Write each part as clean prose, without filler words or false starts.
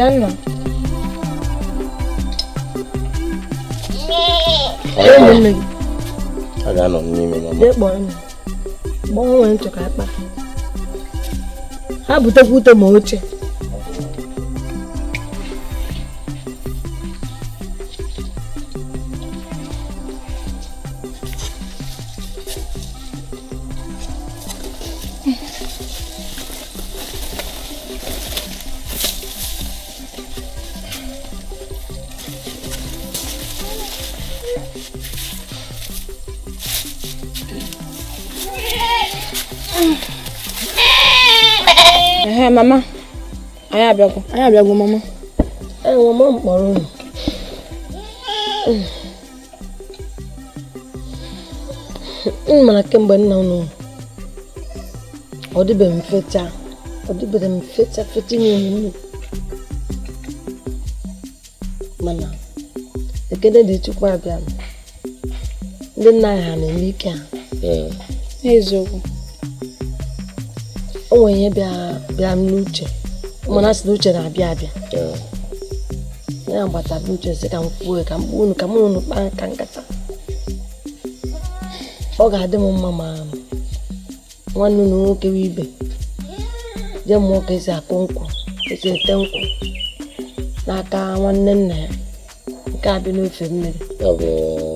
Nna. Ụmụnne gị. A ga-anọ n'ime mama. Jee kpọọ nne. Kpọọ nwere nchọ ka akpa. Ha butekwa ute ma oche. Ehe, mama. Anyị abịagwo. Anyị abịagwo, mama. Ee, mama m kpọrọ unu. M mara kemgbe nna unu nwụrụ, ọ dịbeghị mfe chaa, ọ dịbeghị mfe chaa fecha inye unu nri. Mana ekele dị Chukwu abịa m. Ndị nna anyị ha na-eme ike ha. N'eziokwu. O nwere ihe bịa m n'uche, mana asị na uche na-abịa abịa. Ya gbatara n'uche sị ka m kwuo ka m kpọọ unu ka mụ na unu kpaa ka nkata. Ọ ga-adị m mma ma nwanne unu nwoke wee ibe jee mụọ ka esi akụ nkwụ, esi ete nkwụ n'aka nwanne nna ya nke a bi n'ofe mmiri. Ya bụ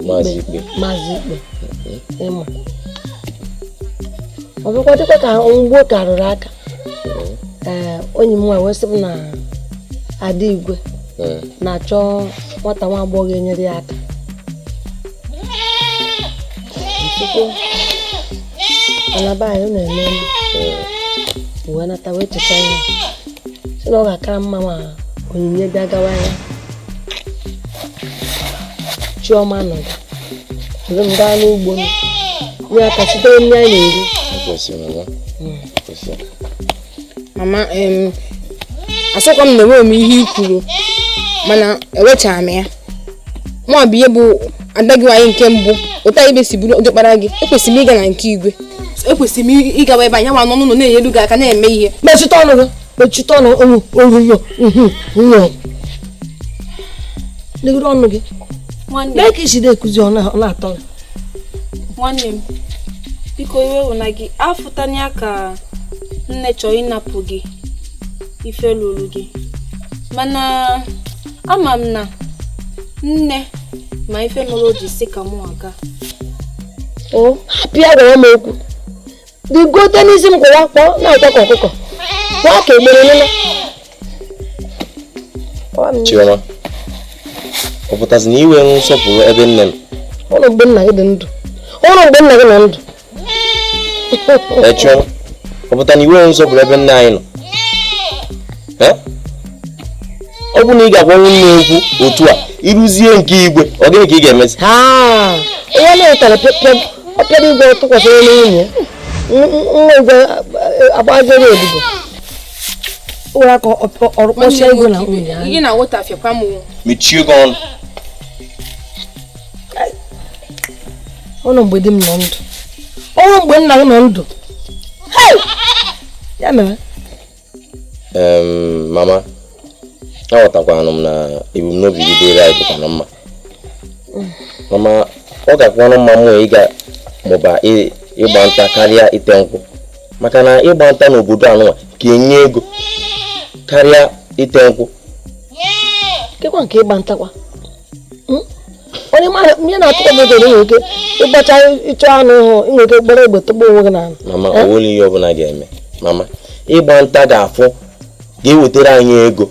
Maazị Ikpe. Maazị Ikpe. Ịma. Ọ bụkwa dịkwa ka mgbo ka rụrụ aka. Ee, onye m nwaanyị wee sị m na Ada Igwe na-achọ nwata nwa agbọghọ ga-enyere ya aka. Nchukwu alaba anyị na-eme wee nata wee cheta ya sị na ọ ga-akara mma ma Onyinye bịa gawa ya. Chiọma nọdụ soro m gaa n'ugbo m nye aka site nri anyị na-eri. Mama, asọkwa m na enweghị m ihe i kwuru, mana ewechara m ya. Mụ bụ ihe bụ ada gị nwaanyị nke mbụ, ụta ibe si bụrụ diọkpara gị, ekwesịrị m ịga na nke Igwe. Ekwesịrị m ịgawa ebe anyị nwa nọ n'ụlọ na-enyelu gị aka na-eme ihe. Mechite ọnụ gị, mechite ọnụ onyonyo nyo. Legide ọnụ gị. Lee ka isi na-ekuzi ọ na-atọ gị. Nwanne m, biko iwe wụ na gị afụtanya ka nne chọrọ ịnapụ gị ife lụrụ gị, mana ama m na nne ma ife mere o ji sị ka mụ aga. O hapụ ya gwara m okwu. Digote n'isi m kwụwa kpọọ na-akwa ka ọkụkọ. Kwa ka egbere nụna. Chioma, ọ pụtazi na iwe nsọpụrụ ebe nne m? Ụlọ mgbe nna gị dị ndụ. Ụlọ mgbe nna gị nọ ndụ. Chioma, ọ pụta na iwe nsọpụrụ ebe nne anyị nọ? Ọ bụ na ị ga-agwa nne okwu otu a, ịrụzie nke Igwe, ọ gịnị ka ị ga-emezi? Onye na-etara ọpịara igwe tụkwasịrị nwunye nwa igwe agbaziri odibo. O nwere aka ọrụkpọsịa igwe na nwunye ya. Ihe na-aghọtafịakwa m. Mechie gị ọnụ. Ụlọ mgbe di m nọ ndụ. Ụlọ mgbe nna gị nọ ndụ. Ya mere. Mama, aghọtakwanụ m na ebumnobi gị dịrị anyị dịkwa na mma. Mama, ọ ga-akwanụ mma mụ ịga mụba ịgba nta karịa ite nkwụ, maka na ịgba nta n'obodo anụnwa ga-enye ego karịa ite nkwụ. Kekwa nke ịgba ntakwa. Onye mmadụ ihe na-atụkwa m ụjọ na ike ịgbacha ịchọ anụ hụ inwe ike gbara egbe tụgba onwe gị n'ala. Mama, o nwere ihe ọbụla ga-eme. Mama, ịgba nta ga-afụ ga-ewetara anyị ego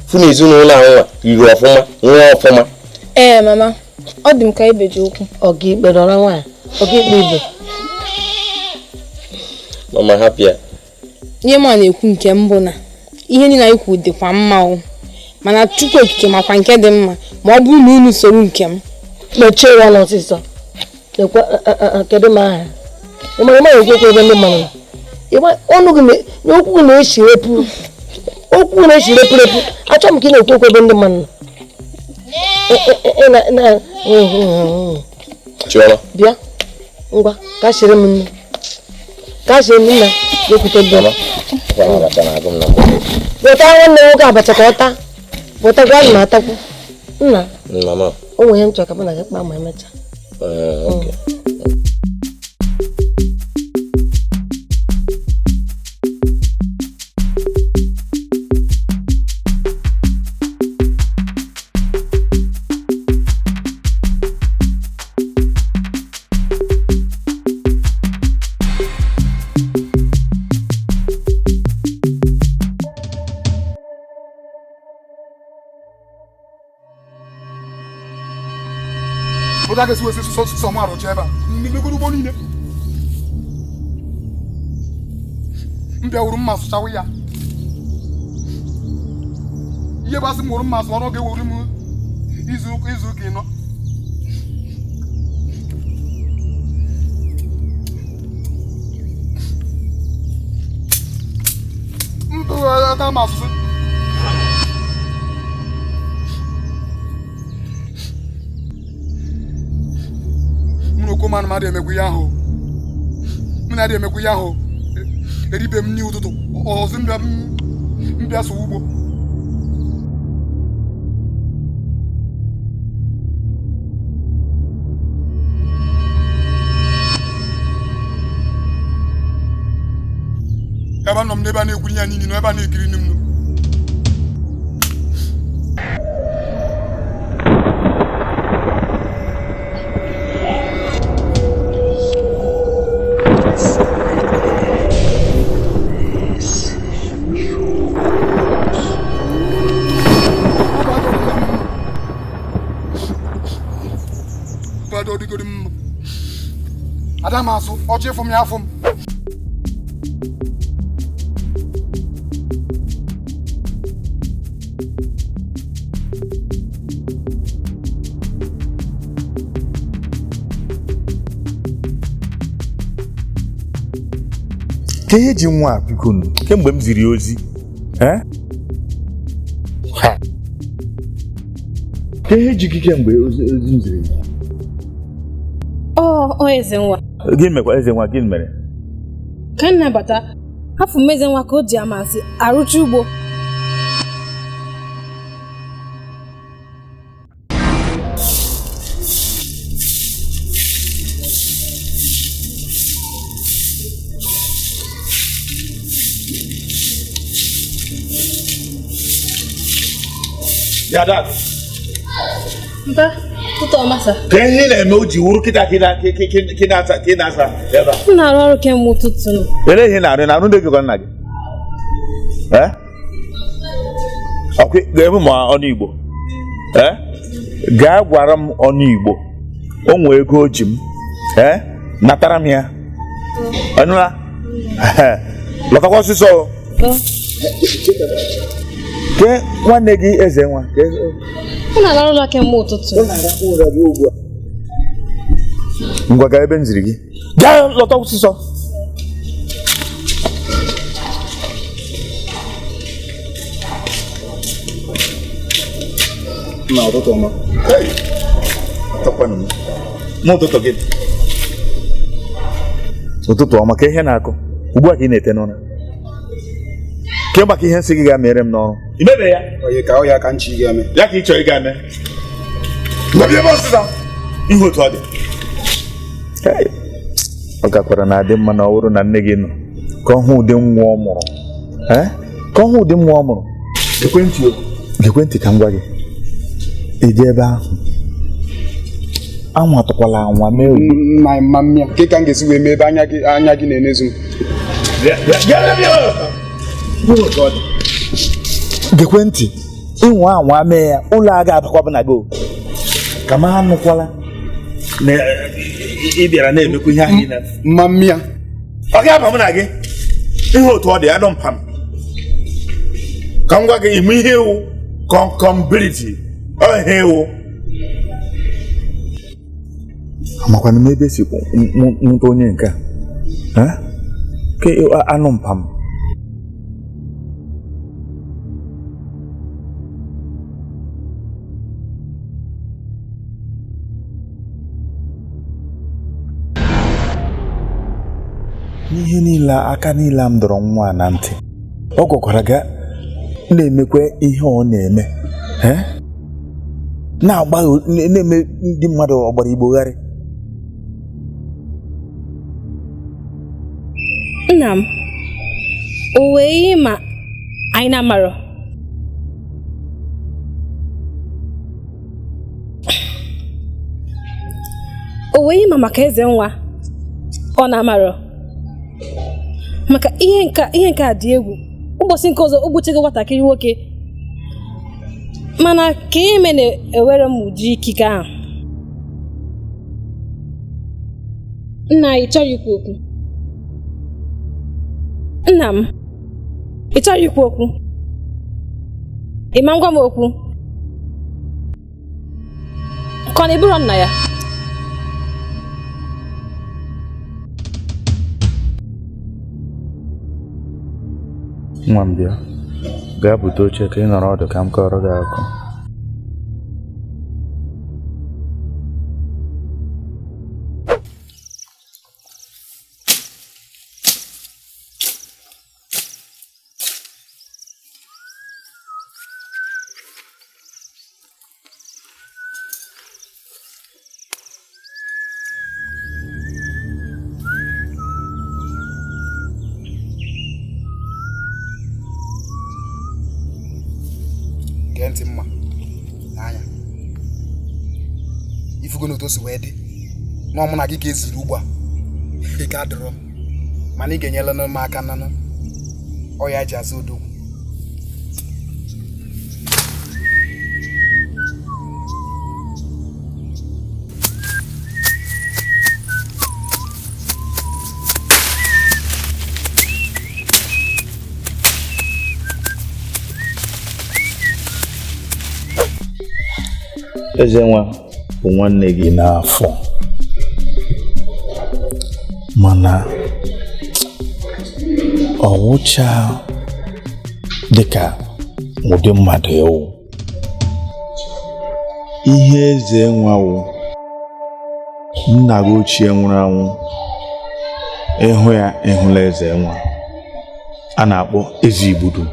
fụ na ezinụlọ anụnwa riri ọfụma nwee ọfụma. Ee, mama, ọ dị m ka ibeji okwu. Ọkaikpe nọrọ nwaanyị, ọkaikpe ibe. Mama, hapụ ya. Ihe m na-ekwu nke mbụ na ihe niile anyị kwuru dịkwa mma o, mana Chukwu okike makwa nke dị mma ma ọ bụrụ na unu soro nke m. Mechie ya ọnụ ọsịsọ. Lekwa kedu m aha? Ị mara ịma ekwu okwu ebe ndị mmadụ nọ? Ọnụ gị na okwu gị na-esi repu. Okwu na-esi repu repu. Achọrọ m ka ị na-ekwu okwu ebe ndị mmadụ nọ. Chioma. Bịa. Ngwa, ka sịrị m nne. Ka sịrị m nna, ekwute bịa. Mama, gwa m abacha na-agụ m na mgbede. Weta nwanne nwoke abacha ka ọ taa. Pụtakwa ana m atakwu. Nna. Mama. O nwere ihe m chọrọ ka mụ na gị kpaa ma emechaa. Okay. Mbịa wuru mma sụchawa ya ihe gbasị m wuru mma sụ ọrụ ga-ewuru m izu ụka ịnọ ntụgharịta m asụsụ m na okomanụ m adịghị emekwa ihe ahụ m na-adịghị emekwa ihe ahụ eribe m nri ụtụtụ ọzọ mbịa sụ ugbo ebe nọ m n'ebe a na-egwuri ya niile ebe a na-ekiri nne m nụ. Ada m asụ ọchị ịfụ m ya afụ m. Ka ihe ji nwa a biko kemgbe m ziri ozi ka ihe ji gị kemgbe ozi m ziri gị? Ọ Ezenwa. Gịnị mekwa Ezenwa, gịnị mere? Ka m nabata, afọ m Ezenwa ka o ji amasị arụcha ugbo. Ya dad. Mpa, ụtọ ọma sa. Ka ihe na-eme o ji wuru kịta ka ị na-asa ebe a. M na-arụ ọrụ kemgbe ụtụtụ nụ. Ele ihe na-arụ na-arụ ndị gị nna gị? Eh? Ọkwa ga-eme ma ọnụ Igbo. Eh? Gaa gwara m ọnụ Igbo. O nwee ego o ji m. Eh? Natara m ya. Ọnụla? Lọtakwa ọsịsọ. Ke nwanne gị Ezenwa. Ọ na-arụ ụlọ kemgbe ụtụtụ. Ngwa gaa ebe m ziri gị. Gaa lọta ọsịsọ. Na ụtụtụ ọma. N'ụtụtụ gị. Ụtụtụ ọma ka ihe na-akụ. Ugbu a ka ị na-ete n'ụra. Ke maka ihe nsị gị ga-emere m n'ọrụ. I mebe ya? Oye ka ọ ya ka nchi ga-eme. Ya ka ị chọrọ ịga eme. Ngwa ebe ọsịsa. Ihe otu ọ dị. Ọ gakwara na adị mma na ọ bụrụ na nne gị nọ ka ọ hụ ụdị nwa ọ mụrụ. Ka ọ hụ ụdị nwa ọ mụrụ. Ekwentị ka m gwa gị. Ị dị ebe ahụ. Anwa tụkwala anwa mee nna mma mmịa. Nke ka m ga-esi wee mee ebe anya gị na-enezu m. Gekwe ntị, ịnwa anwa mee ya ụlọ a ga-abakwaba na go ka m anụkwala na ị bịara na-emekwa ihe ahụ mma mmịa. Ọ ga-aba m na gị ihe otu ọ dị anụ mpam ka m gwa gị ime ihe iwu kọnkọmbiliti ọ ihe iwu amakwana m ebe si nwụta onye nke a ke anụ mpam. N'ihe niile aka niile m dọrọ nwa na ntị ọ gwakwara ga na-emekwa ihe ọ na-eme. Na-agba na-eme ndị mmadụ ọgbara igbogharị. Nna m, o wee ihe ma anyị na-amarọ. O wee ihe ma maka Ezenwa ọ na-amarọ. Maka ihe nke a dị egwu. Ụbọchị nke ọzọ o gbuchego nwatakịrị nwoke. Mana ka ihe mere na-ewere m ụdị ikike ahụ. Nna, ị chọrọ ikwu okwu? Nna m, ị chọrọ ikwu okwu? Ị ma ngwa m okwu? Ka ọ na-eburu nna ya? Nwa m bịa, gaa bute oche ka ị nọrọ ọdụ ka m kọrọ gị akụkọ. Gee ntị mma n'anya ifugo na otu o si wee dị na ọmụ na gị ka eziri ugbu a ike adịrọ m mana ị ga-enyela m aka nanụ ọ ya ji azụ odogwu. Ezenwa bụ nwanne gị n'afọ, mana ọ wụcha dịka ụdị mmadụ ewu. Ihe Ezenwa wụ nna gị ochie nwụrụ anwụ, ịhụ ya ịhụla Ezenwa a na-akpọ Eze Igbudu.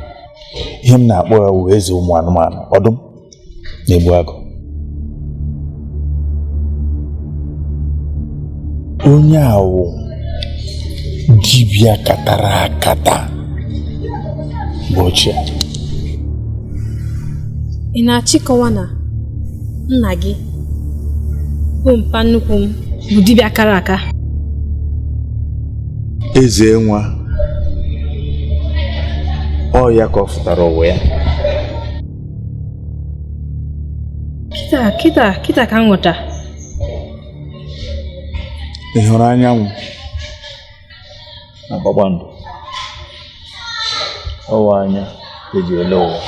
Ihe m na-akpọ ya wụ eze ụmụ anụmanụ, ọdụm na-egbu agụ. Onye awụ dibịa katara akata bụ ochie. Ị na-achịkọwa na nna gị bụ mpa nnukwu m bụ dibịa kara aka? Ezenwa ọ ya ka ọ fụtara ụwa ya. Kịta kịta ka m ghọta. Ị hụrụ anyanwụ na kpakpando? Ọwa anya eji ele ụwa.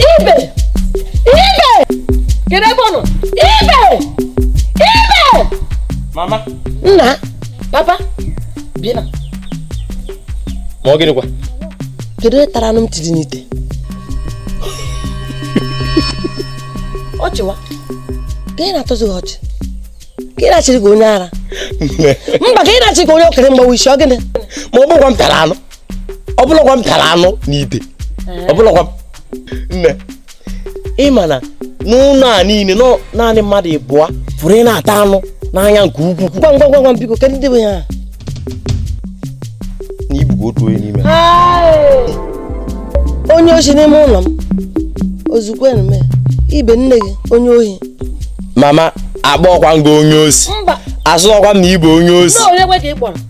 Ibe! Ibe! Kedu ebe ọ nọ? Ibe! Ibe! Mama! Nna! Papa! Bịa. Ma ọ gịnịkwa? Kedu onye tara anụ m tiri n'ite? Ọchịwa, ka ị na-atụzi gị ọchị? Ka ị na-achịrị gị onye ara? Mba, ka ị na-achị ka onye okere mgbawa isi ọ gịnị? Ma ọ bụrụkwa m tara anụ. Ọ bụrụkwa m tara anụ n'ite. Ọ bụrụkwa m. Nne, ị ma na n'ụlọ a niile naanị mmadụ ịbụọ pụrụ ị na-ata anụ n'anya nke ukwuu. Gwa ngwa ngwa ngwa biko, kedu ndị bụ ya? Na ibugo otu onye n'ime. Onye ohi n'ime ụlọ m. Ozugbo eme ibe nne gị onye ohi. Mama, akpọkwa m gị onye osi. Asụkwa m na ibe onye osi.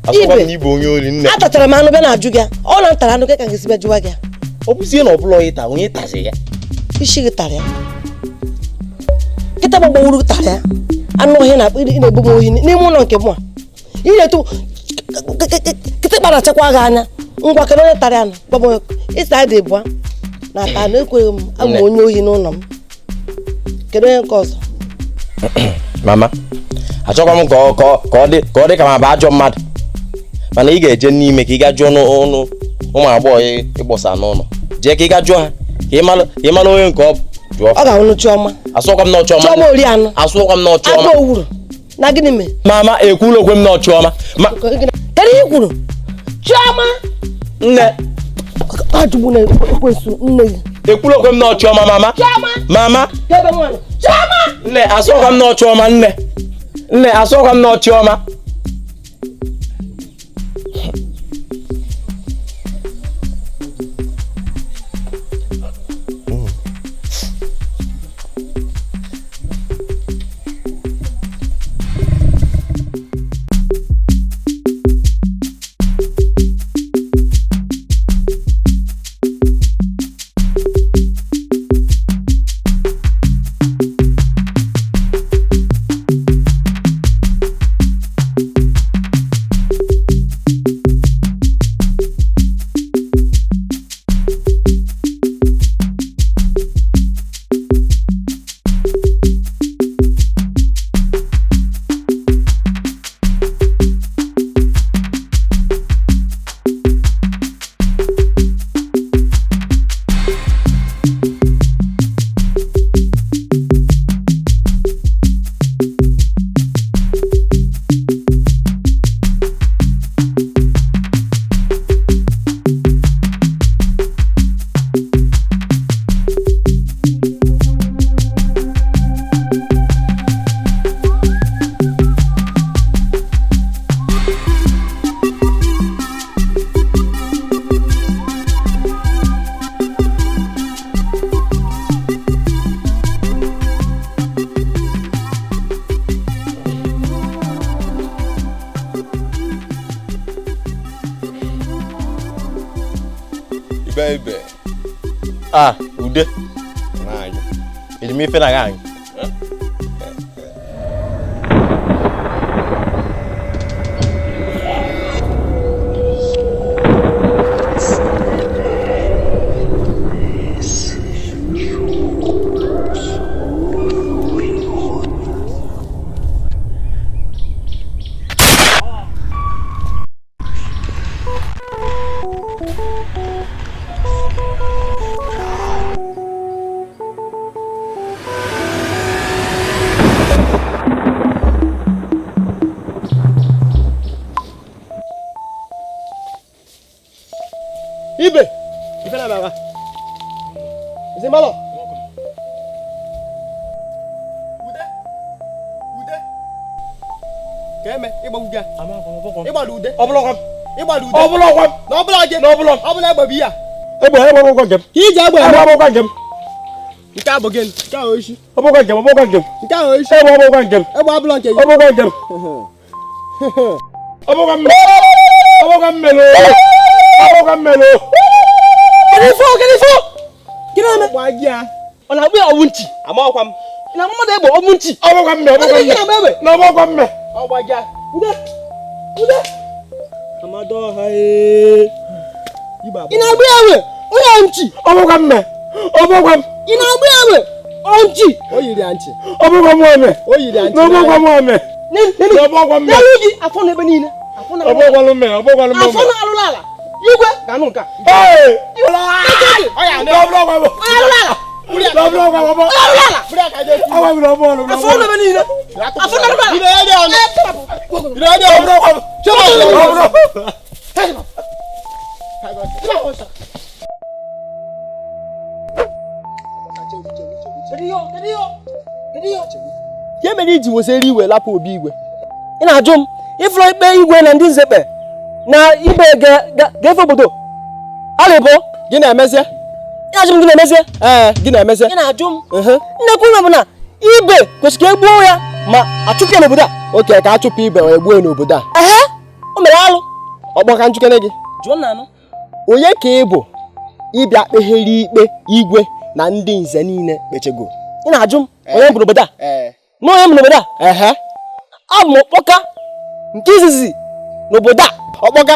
Asụkwa m na ibe onye ori nne. Atachara m anụ bịa na-ajụ gị. Ọ na ntara anụ gị ka gị si bịa jụwa gị. Ọ bụzie na ọ bụla ịta onye tazi ya. Isi gị tara ya. Nkịta gbagbawuru tara ya. Anụ ọhịa na-akpọ ị na-egbu m ohi n'ime ụlọ nke mụ a. Ị na-etu kịtịkpa na-achakwa gị anya. Ngwa kedu onye tara anụ? Gwa m ịsa dị bụa na-ata anụ ekweghị m abụ onye ohi n'ụlọ m. Kedu onye nke ọzọ? Mama, achọkwa m ka ọ dị ka ma bụ ajọ mmadụ. Mana ị ga-eje n'ime ka ị ga jụọ n'ụlọ ụmụ agbọghọ ịgbọsa n'ụlọ. Jee ka ị ga jụọ ha ka ị mara onye nke ọ bụ. Jụọ. Ọ ga-anwụ Chiọma. Asụkwa m na Chiọma. Chiọma ori anụ. Asụkwa m na Chiọma. Agụ owuru. Na gịnị mee? Mama ekwula okwe m na Chioma. Ma kedu ihe i kwuru? Chioma! Nne. Ajụgbu na ekwensu nne gị. Ekwula okwe m na Chioma mama. Chioma! Mama. Kebe nwaanyị. Chioma! Nne asọkwa m na Chioma nne. Nne asọkwa m na Chioma. Ibe. Ah, ude. Eji m ife na gang. Ibe, ife na baba. Zimbalo. Ude. Ude. Keme, igba uga. Igba ude. Obolo. Igba ude. Obolo. Na obolo je. Na obolo. Obolo egbe bi ya. Egbe egbe ogwa njem. Ki ije egbe. Egbe ogwa njem. Nke a bụ gịnị? Nke a oishi. Obogwa njem, obogwa njem. Nke a oishi. Egbe obogwa njem. Egbe abụla nke gị. Obogwa njem. Obogwa mme. Obogwa mmelo. Obogwa mmelo. Kedu ifo? Kedu eme? Gwa gị a. Ọ na-agba ya ọwụ nchi. Amakwa m. Na mmadụ egbe ọwụ nchi. Obogwa mme, obogwa mme. Na obogwa mme. Ọ gwa gị a. Ude. Ude. Amado ha ee. Ị na-agba ya egbe? Onye nchi. Obogwa mme. Obogwa m. Ị na-agba ya egbe? Ọ nchi. O yiri ya nchi. Obogwa m ome. O yiri ya nchi. Na obogwa m ome. Na obogwa mme. N'elu gị afọ n'ebe niile. Afọ na Obogwa mme, obogwa mme. Afọ na alụla ala. Igwe ga-anụ nke a. Ee! Ka mere iji wosiri iwe lapụ obi igwe? Ị na-ajụ m ịfụrụ ikpe igwe na ndị nze kpe na ibe ga-efe obodo alịbọ gị na-emezie? Ị na-ajụ m gị na-emezie? Ee, gị na-emezie. Ị na-ajụ m nnekwu bụ na ibe kwesịrị ka egbuo ya ma achụpụ ya n'obodo a. Oke, ka achụpụ ibe wee gbuo ya n'obodo a. Ehe, o mere alụ. Ọkpọ ka njikere gị. Jụọ nna anụ. Onye ka ị bụ ịbịa kpeghere ikpe igwe na ndị nze niile kpechego? Ị na-ajụ m onye m bụ n'obodo a? Ee. Na onye m n'obodo a? Ehe. Abụ m ọkpọka nke izizi n'obodo a. Ọkpọka?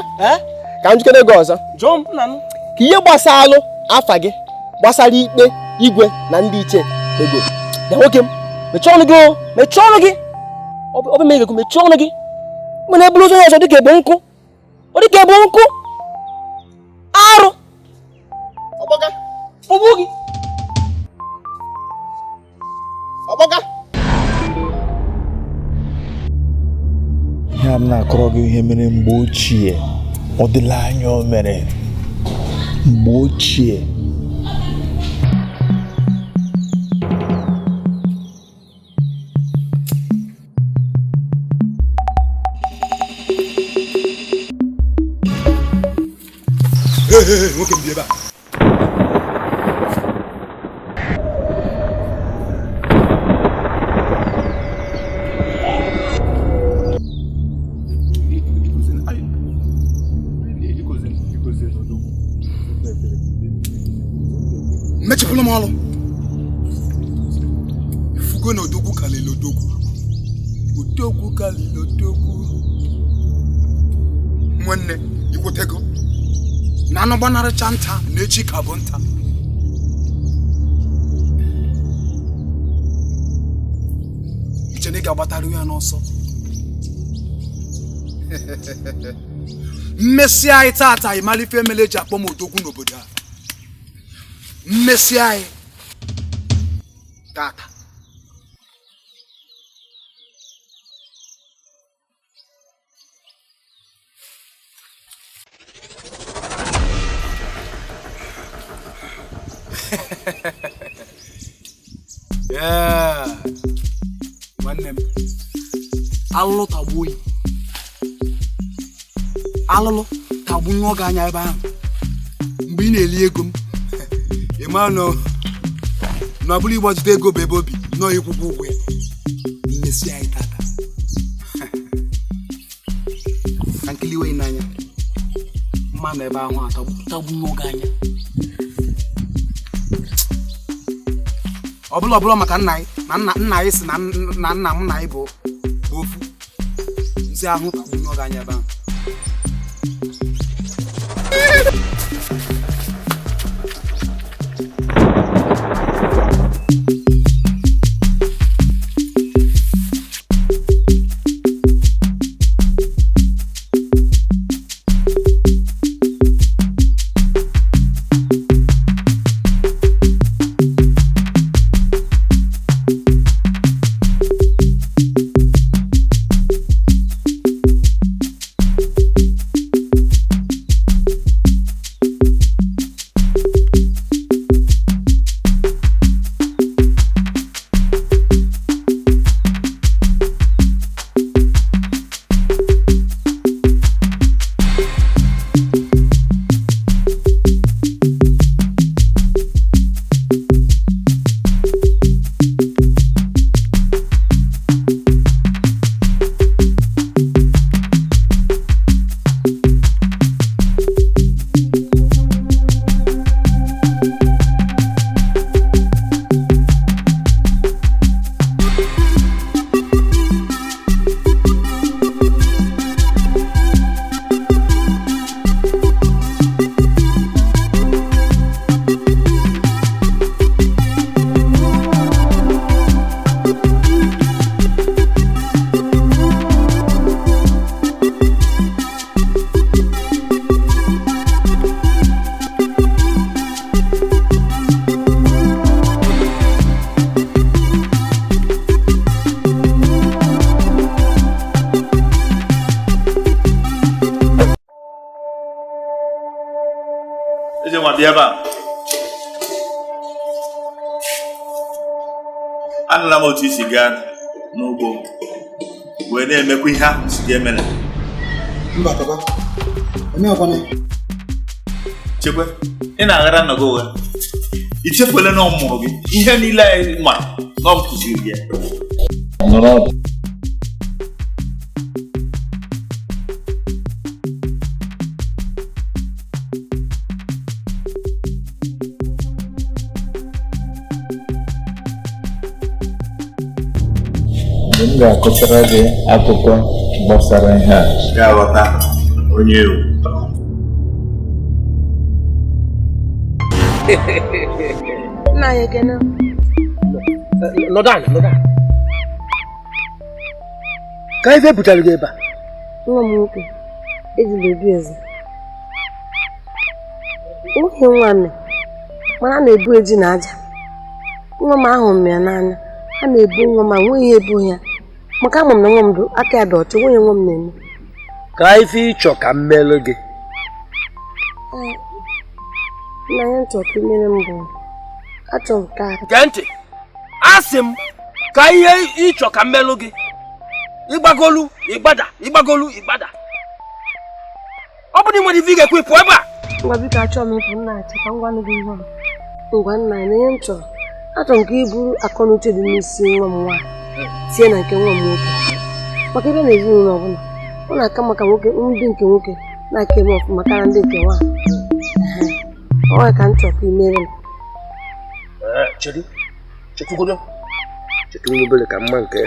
Ka njikere gị ọzọ. Jụọ m nna anụ. Ka ihe gbasalụ afa gị gbasara ikpe igwe na ndị ichie kpego. Bịa nwoke m, mechie ọnụ gị o, mechie ọnụ gị. Ọ bụ mere gị mechie ọnụ gị. Mgbe na-eburu ụzọ onye ọzọ dịka ebu nkụ. Ọ dịka ebu nkụ. Arụ. Ọkpọka. Ọgbụ gị. Ọkpọka. na-akọrọ gị ihe mere mgbe ochie. Ọ dịla anya o mere mgbe ochie. Hey, hey, hey, nwoke m bi ebe a. Mechipụla m ọrụ. Ifugo na odogwu kalili odogwu. Odogwu kalili odogwu. Nwanne, ikwetego na anụ gbanarịcha nta na echi ka bụ nta. Iche na ị ga-agbatara ya n'ọsọ. Mmesi anyị tata ịmala ife emele eji akpọ m odogwu n'obodo a. Mmesi anyị tata. Yeah. Nwanne m, alụlụ tagbuo oyi. Alụlụ tagbuo gị anya ebe ahụ mgbe ị na-eli ego m. Ị ma na ọ bụrụ ịgbazite ego bụ ebe obi nọ ịkwụkwọ ụgwọ ya. Mmesi anyị tata. Ka nkiliwe n'anya mma na ebe ahụ atagbuo gị anya. Ọ bụla maka nna anyị na nna anyị si na nna m na anyị bụ ofu. Nsi ahụ tagbuo gị anya ebe ahụ. Anụla m otu isi gaa n'ugbo wee na-emekwa ihe ahụ si gị emere. Mba papa, emekwana. Chekwe, ị na-aghara nna gị ụgha. I chefuola na ọ mụrụ gị ihe niile anyị ma na ọ kụziri gị. Nọrọ ọdụ. M ga-akọchara gị akụkọ gbasara ihe a. Ga-aghọta onye ewu. Nna ya ekene. Nọdụ ala, nọdụ ala. Ka ife butere gị ebe a? Nwa m nwoke, ejila obi eze. Nwoke nwa m, mana a na-ebu eji na aja. Nwa m ahụrụ m ya n'anya. A na-ebu nwa m, nweghị ebu ya. Maka ama m na nwa m aka ya dị ọcha, nwunye nwa m na-eme. Ka ife ịchọ ka m melụ gị. Nna ya nchọ ka imere m bụ achọ m ka Gee ntị, asị m ka ihe ịchọ ka m melụ gị. Ịgbagolu ịgbada, ịgbagolu ịgbada. Ọ bụrụ na ị nwere ife ị ga-ekwe pụọ ebe a. Ngwa biko achọ m ịpụ nna achọ ka m gwanụ gị ihe a. Ngwa nna ya na ihe m chọrọ, achọrọ m ka ị buru akọ na uche dị n'isi nwa m nwaanyị tie na nke nwa m nwoke. Maka ebe na ezinụlọ ọbụla, ọ na-aka maka nwoke ndị nke nwoke na-aka eme ọfụma karịa ndị nke nwaanyị. Ọ ya ka m chọrọ ka ị mere m. Chedu, chekwugodo. Chetu nwa obere ka mma nke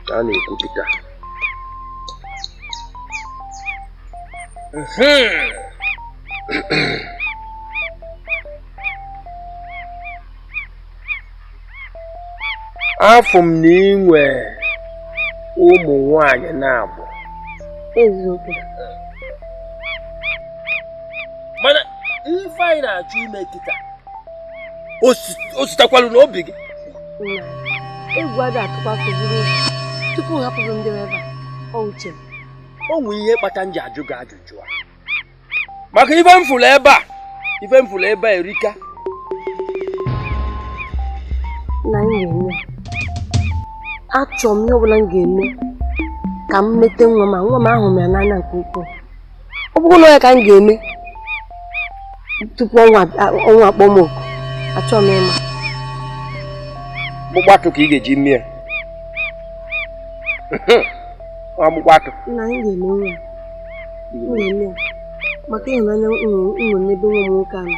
ka a na-ekwu kịta. Afọ m na ị nwee ụmụ nwaanyị na-abụ. Eziokwu. Mana ife anyị na-achọ ime kịta, o sitekwalụ n'obi gị. Nna, egwu adịghị atụkwa afọ buru ụzọ tupu m hapụrụ ndị ebe a, ọ uche m. O nwee ihe kpata m ji ajụ gị ajụjụ a. Maka ife m fụrụ ebe a, ife m fụrụ ebe a erika. Nna, anyị ga-eme ya. Achọrọ m ihe ọbụla m ga-eme ka m mete nwa m a, nwa m ahụ m ya n'anya nke ukwuu. Ọ bụrụ na ọ ya ka m ga-eme tupu ọnwa akpọ m oku, achọrọ m ịma. Mkpụkpọ atụ ka ị ga-eji mie. Ọmụkpọ atụ. Nna, anyị ga-eme nwa m. M ga-eme ya. Maka ịhụnanya m nwere n'ebe nwa m nwoke ahụ,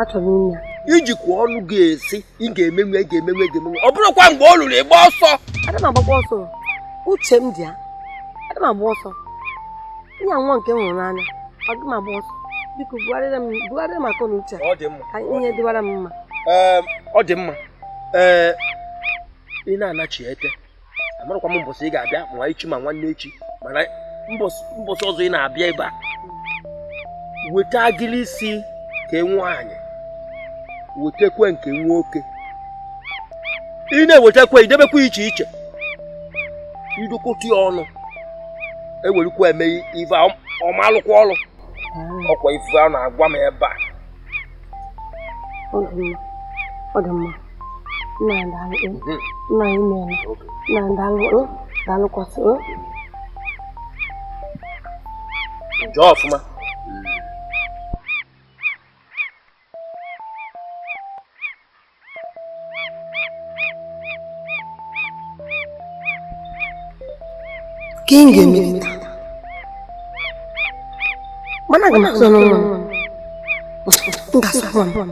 achọrọ m ime ya. Ijikwa ọnụ ga-esi, ị ga-emenwe, ị ga-emenwe, ị ga-emenwe. Ọ bụrụkwa mgbe ọ lụrụ ịgba ọsọ. Ada m agbakwa ọsọ. Uche m dị ya. Ada m agba ọsọ. Ihe a nwa nke m hụrụ n'anya, ọ dị m agba ọsọ. Biko bugharịa m akọ na uche a. Ọ dị mma. Ka ihe dịwara m mma. Ọ dị mma. Ee, ị na-anachi ete. Amarakwa m mbọsị ị ga-abịa ma echi ma nwanne echi, mana mbọsị ọzọ ị na-abịa ebe a, weta agịrị isi nke nwaanyị, wetekwe nke nwoke. Ị na-ewetakwe, idebekwa iche iche, idokọta ya ọnụ, ewerukwa eme ife ọmalụkwa ọlụ. Ọkwa ife a na-agwa m ebe a. Ọ dị mma. Ọ dị mma. Nna anyị daalụ. Nna anyị meela. Nna anyị daalụ. Daalụkwasị. Jọọ ọfụma. Ka ị ga-eme taa? Mana aga m asụ ọnụ nwa m. M ga-asụ nwa m.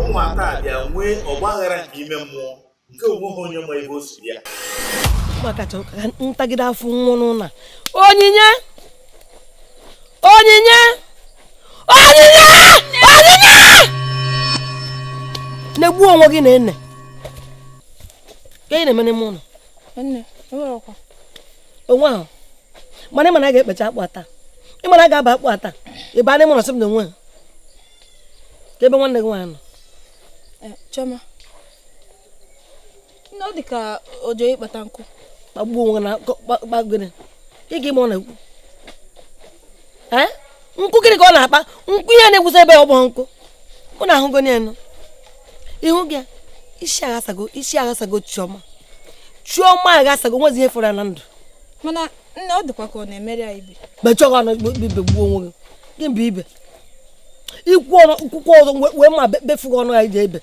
Ụmụaka a bịa nwee ọgbaghara nke ime mmụọ nke onweghị onye ma ebe o si bịa. Ụmụaka chọrọ ka ntagide afọ nwụọ n'ụlọ a. Onyinye! Onyinye! Onyinye! Onyinye! Na-egbu onwe gị na ene. Ka ị na-eme n'ime ụlọ? Nne, enwerekwa. Onwe ahụ. Mana ịma na a ga-ekpecha akpụ ata. Ịma na a ga-aba akpụ ata. Ị baa n'ime ụlọ sị m na onwe ha. Ka ebe nwanne gị nwaanyị nọ. Chioma. Nne, ọ dị ka o jee ịkpata nkụ. Kpagbuo onwe na gịnị? Ị ga-ime ọ na-ekwu. Nkụ gịnị ka ọ na-akpa? Nkụ ihe na-egwusa ebe ọ bụ nkụ. Mụ na ahụgo n'elu. Ihu gị isi aghasago Chioma. Chioma aghasago nwezi ihe fọrọ ya na ndụ. Mana nne, ọ dịkwa ka ọ na-emeri ya ibe. Mechie ọnụ ibe gbuo onwe gị. Gị mbụ ibe. Ikwu ọnụ nkwụkwọ ọzọ wee ma befugo ọnụ ya ije ibe.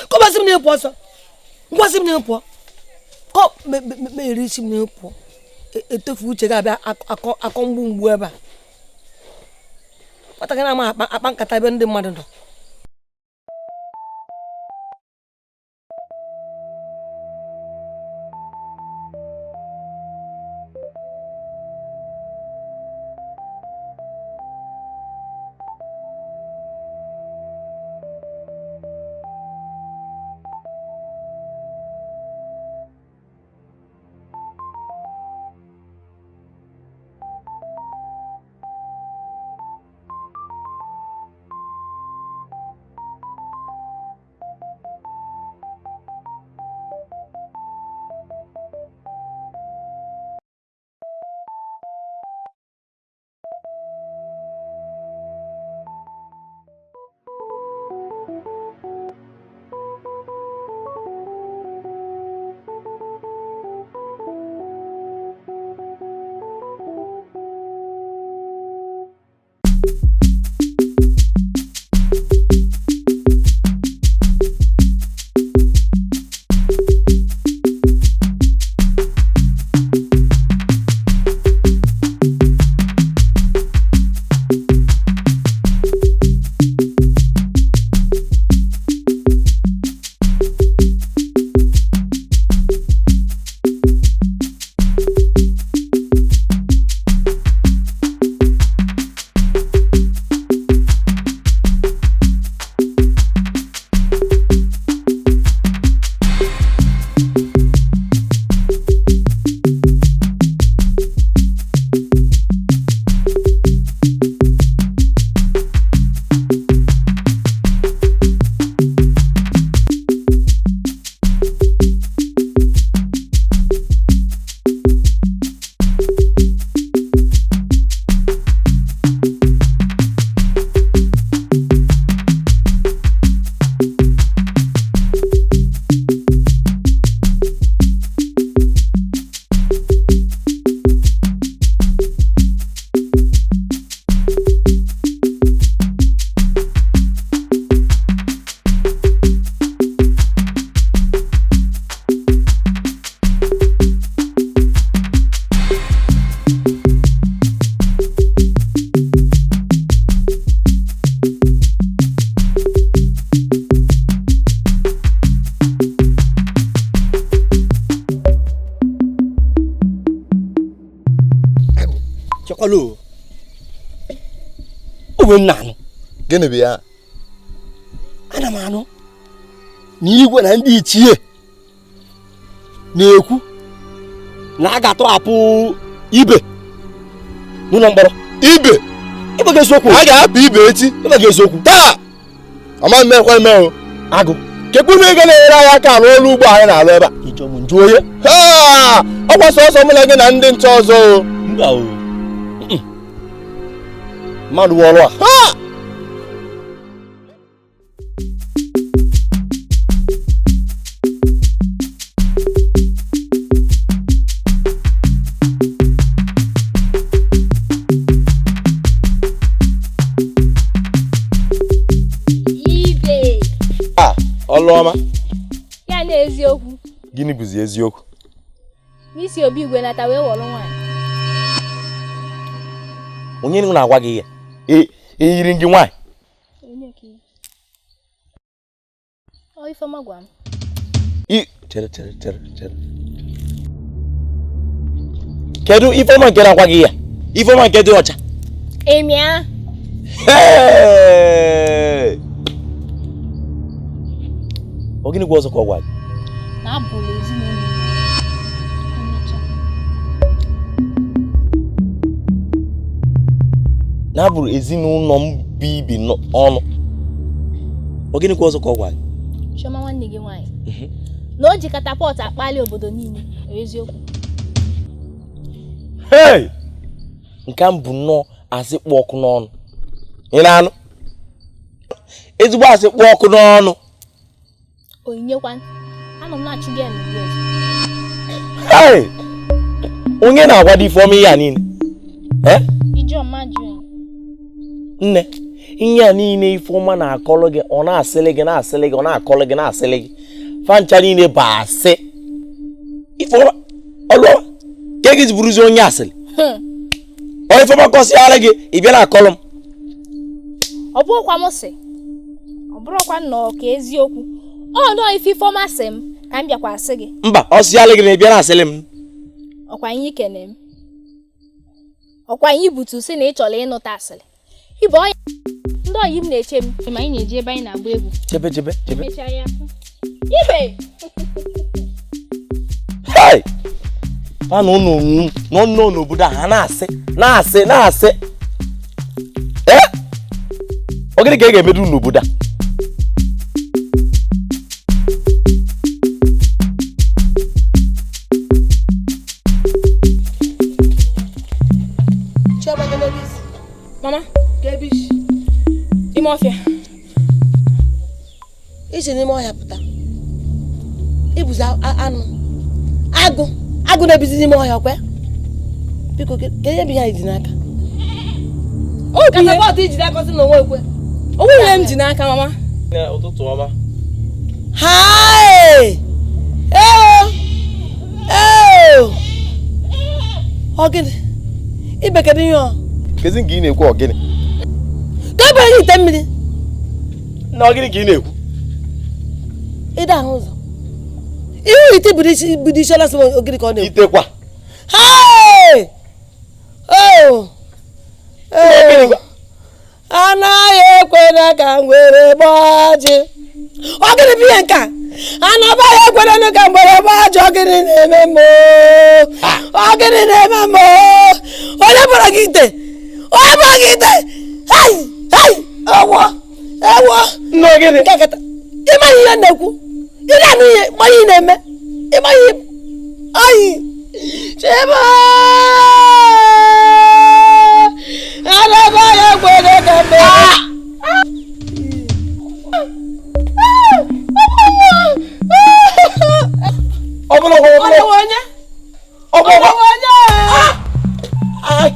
Kọbasị m na ịpụ ọsọ. Ngwasị m na ịpụọ. Kọ mere isi m na ịpụọ. Etofu uche ga-abịa akọ mgbu mgbu ebe a. Nwatakịrị na-ama akpa nkata ebe ndị mmadụ nọ. Gịnị bụ ya? Ana m anụ na igwe na ndị ichie na-ekwu na a ga-atọhapụ ibe n'ụlọ mkpọrọ. Ibe? Ibe ga-eziokwu. A ga-ahapụ ibe echi. Ibe ga-eziokwu. Taa! Ama mmekwa eme o. Agụ. Kekwu na ego na-enyere anyị aka arụ ọrụ ugbo anyị na-arụ ebe a. Ịjọ m njụ onye? Ha! Ọ kwa sọsọ mụ na gị na ndị nche ọzọ o. Mba o. Mmadụ ọrụ a. Ha! Ọlụọma. Ya na eziokwu. Gịnị bụzi eziokwu? N'isi obi igwe nata wee wọrọ nwaanyị. Onye na-agwa gị ya? E yiri gị nwaanyị? Ọ Ifeọma gwa m. Chere chere chere chere. Kedu Ifeọma nke na-agwa gị ya? Ifeọma nke dị ọcha. Emia. Hey! Ọ gịnị gwa ọzọ ka ọ gwa gị? Na abụrụ ezinụlọ. Na abụrụ ezinụlọ m bi ibi ọnụ. Ọ gịnị gwa ọzọ ka ọ gwa gị? Chioma nwanne gị nwaanyị. Na o ji katapọtụ akpali obodo niile, eziokwu. Hey! Nke a bụ nnọọ asị kpụ ọkụ n'ọnụ. Ị na-anụ? Ezigbo asị kpụ ọkụ n'ọnụ. Onyinye anọ m na-achụ gị n'ugbu. Hey! Onye na-agwa dị Ifeọma ihe a niile? Eh? Ijeọma jụrụ. Nne, ihe a niile Ifeọma na-akọlụ gị, ọ na-asịlị gị na-asịlị gị, ọ na-akọlụ gị na-asịlị gị. Fancha niile bụ asị. Ifeọma, ọlụọma, ka gị bụrụzi onye asịrị. Ọ Ifeọma kọsịara gị, ị bịa na-akọlụ m. Ọ bụrụkwa m sị, ọ bụrụkwa nnọọ ka eziokwu. Ọ nọọ ife Ifeọma sị m ka m bịakwa asị gị. Mba, ọ sịala gị na ị bịa na-asịlị m. Ọkwa anyị kene m. Ọkwa anyị butu sị na ị chọrọ ịnụta asịrị. Ibe ọya ndị ọyị m na-eche m ma anyị na-eji ebe anyị na-agba egwu. Chebe chebe chebe. Emechaa ya. Ibe! Hey! Ha nọ n'obodo a ha na-asị na-asị na-asị. Eh? Ọ gịnị ka ị ga-emedu n'obodo a? Mama, ime ọfịa. Isi n'ime ọhịa pụta. Ibuzi anụ. Agụ, agụ na-ebizi n'ime ọhịa kwa. Biko, kedu ihe bụ ihe anyị ji n'aka? Katapọtụ iji n'aka sị na onwe ekwe. O nwere m ji n'aka, mama. Ụtụtụ ọma. Hai! Ee! Ee! Ọ gịnị? Ibe kedu ihe ọ? Kezi nke ị na-ekwu ọ gịnị? Ka ebe anyị ite mmiri. Na ọ gịnị ka ị na-ekwu? Ịda ahụ ụzọ. Ihe ite budu isi ọla sị ogiri ka ọ na-ekwu. Itekwa. Hai! Oh! Ee! Anaghị ekwena ka ngwere gbaa ọjị. Ọ gịnị bụ ihe nke a? Anabaghị ekwena ka ngwere gbaa ọjị. Ọ gịnị na-eme m? Ọ gịnị na-eme m? Onye bụrụ gị ite? Onye bụrụ gị ite? Hei! Hei! Ewo! Ewo! Nne gịnị? Ịmaghị ihe na-ekwu. Ị na-anụ ihe ịmaghị ihe na-eme. Ịmaghị ihe. Ayi! Chima! Anabaghị ekwena ka ngwere. Ọ bụrụ onye? Ọ bụrụ onye? Hey!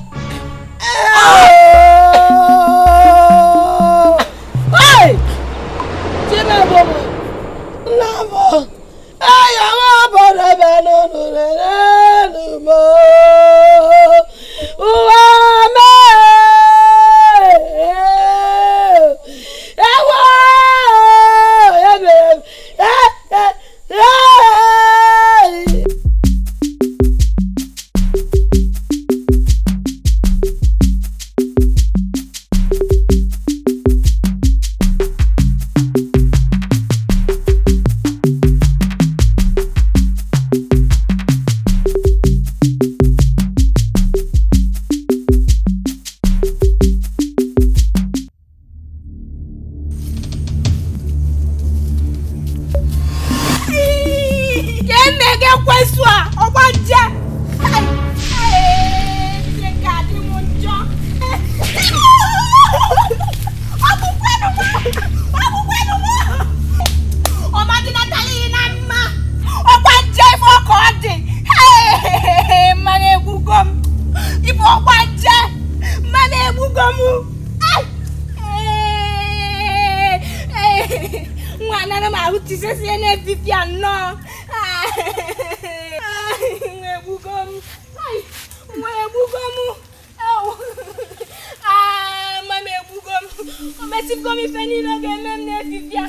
Omesigo m ife niile ọ ga-eme m n'efifie a.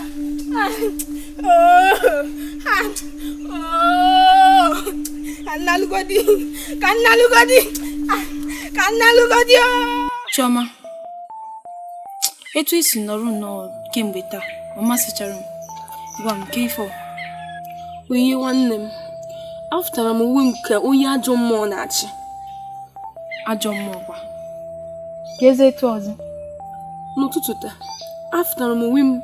Ka nnalụgodi, ka nnalụgodi. Chioma, etu isi nọrọ nnọọ kemgbe taa, ọ masịchara m. Gwa m nke ifo. Onye nwanne m, afụtara m uwe m ka onye ajọ mmụọ na-achị. Ajọ mmụọ kwa. Ka eze etu ọzọ. N'ụtụtụ taa, afụtara m onwe m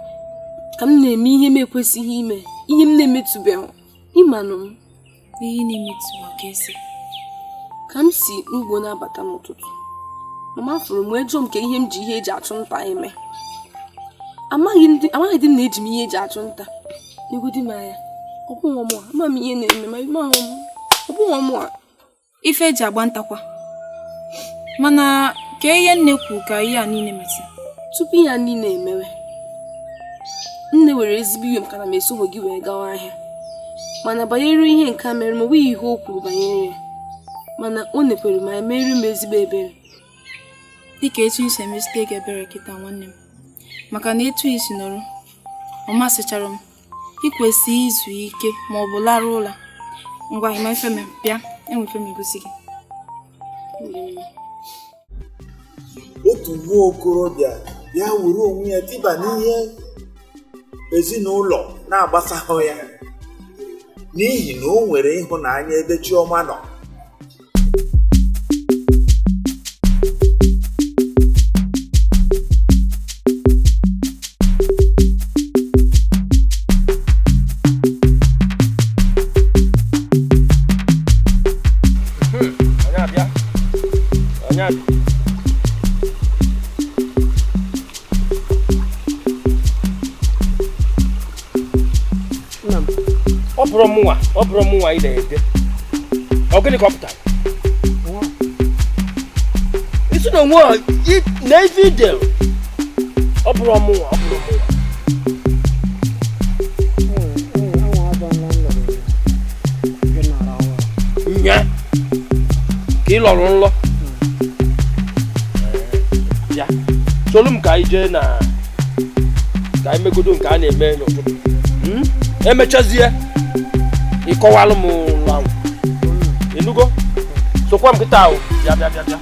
ka m na-eme ihe m ekwesịghị ime, ihe m na-emetụbeghị. Ịmanụ m. Ihe na-emetụbeghị ka esi. Ka m si n'ugbo na-abata n'ụtụtụ, mama fụrụ m wee jụọ m ka ihe m ji ihe eji achụ nta eme. Amaghị dị m na eji m ihe eji achụ nta. Negodi m anya. Ọ bụghị mụ a, ama m ihe na-eme ma ọ bụghị mụ a. Ife eji agba ntakwa. Mana ka ihe nne kwu ka ihe a niile mesị. Tupu ihe a niile emewe, nne were ezigbo iwe maka na m esogho gị wee gawa ahịa. Mana banyere ihe nke a mere m, o nweghị ihe o kwuru banyere ya. Mana o nekwere ma mere m ezigbo ebere. Dịka etu isi emesite gị ebere kịta nwanne m. Maka na etu isi nọrọ, ọ masịchara m. Ị kwesịrị izu ike ma ọ bụ lara ụla. Ngwa ịma ife m bịa, enwe ife m egosi gị. Otu nwa okorobịa bịa were onwe ya tiba n'ihe ezinụlọ na-agbasaghị ya n'ihi na o nwere ịhụnanya ebe Chioma nọ. Ọ bụrụ mụnwa ị na-ede. Ọ gịnị ka ọ pụtara? Isi na onwe na ife idel. Ọ bụrụ mụnwa, ọ bụrụ mụnwa. Nya ka ị lọrọ nlọ. Bịa, solu m ka anyị jee na ka anyị megodo nke a na-eme n'ụtụtụ. Emechazie ịkọwalụ m nlọ ahụ. Ịnụgo? Sokwa m kịta ahụ. Bịa bịa bịa bịa.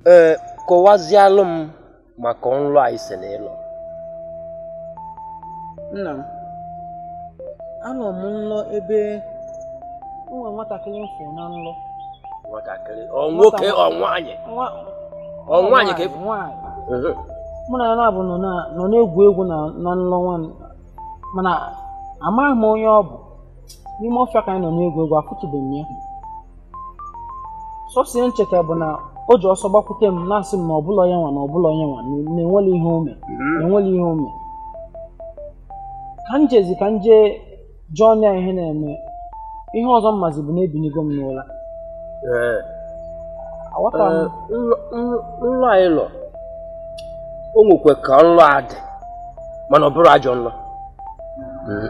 Ee, kọwazialụ m maka nlọ a isi na ịlọ. Nna m, anọ m nlọ ebe nwa nwatakịrị m fụrụ na nlọ. Nwatakịrị? Ọ nwoke ọ nwaanyị? Ọ nwaanyị ka nwaanyị. Mụ na ya na-abụ nọ na-egwu egwu na nlọ nwa, mana amaghị m onye ọ bụ. N'ime ọfịa ka anyị nọ na-egwu egwu, afụtụbeghị m ya. Sọsọ ihe ncheta bụ na o ji ọsọ gbakwute m na-asị m na ọbụla onye nwa na ọbụla onye nwa na enwere ihe ome na enwere ihe ome. Ka m jezi ka m jee jụọ ya ihe na-eme. Ihe ọzọ mmazi bụ na ebinigo m n'ụra. Nlọ anyị lọ, o nwekwe ka nlọ a dị, mana ọ bụrụ ajọ nlọ.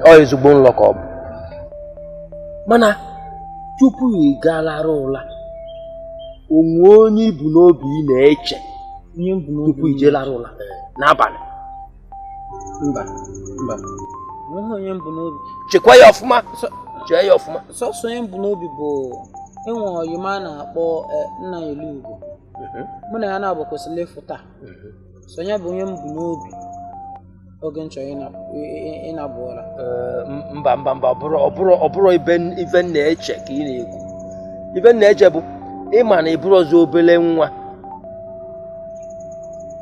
Ọ ezigbo nlọ ka ọ bụ. Mana tupu ị gaa lara ụla, onwe onye ibu n'obi ị na-eche tupu i jee lara ụla n'abalị? Mba, mba. Onye mbụ n'obi. Chekwa ya ọfụma. Chee ya ọfụma. Sọsọ onye mbụ n'obi bụ enwe ọyịma a na-akpọ nna Eluigwe. Mụ na ya na-abụ kwesịrị ịfụ taa. So ya bụ onye mbụ n'obi oge nchọ ịnabụ ụra. Mba mba mba, ọ bụrụ ife na-eche ka ị na-ekwu. Ife na-eche bụ ịma na ịbụrụ ọzọ obele nwa.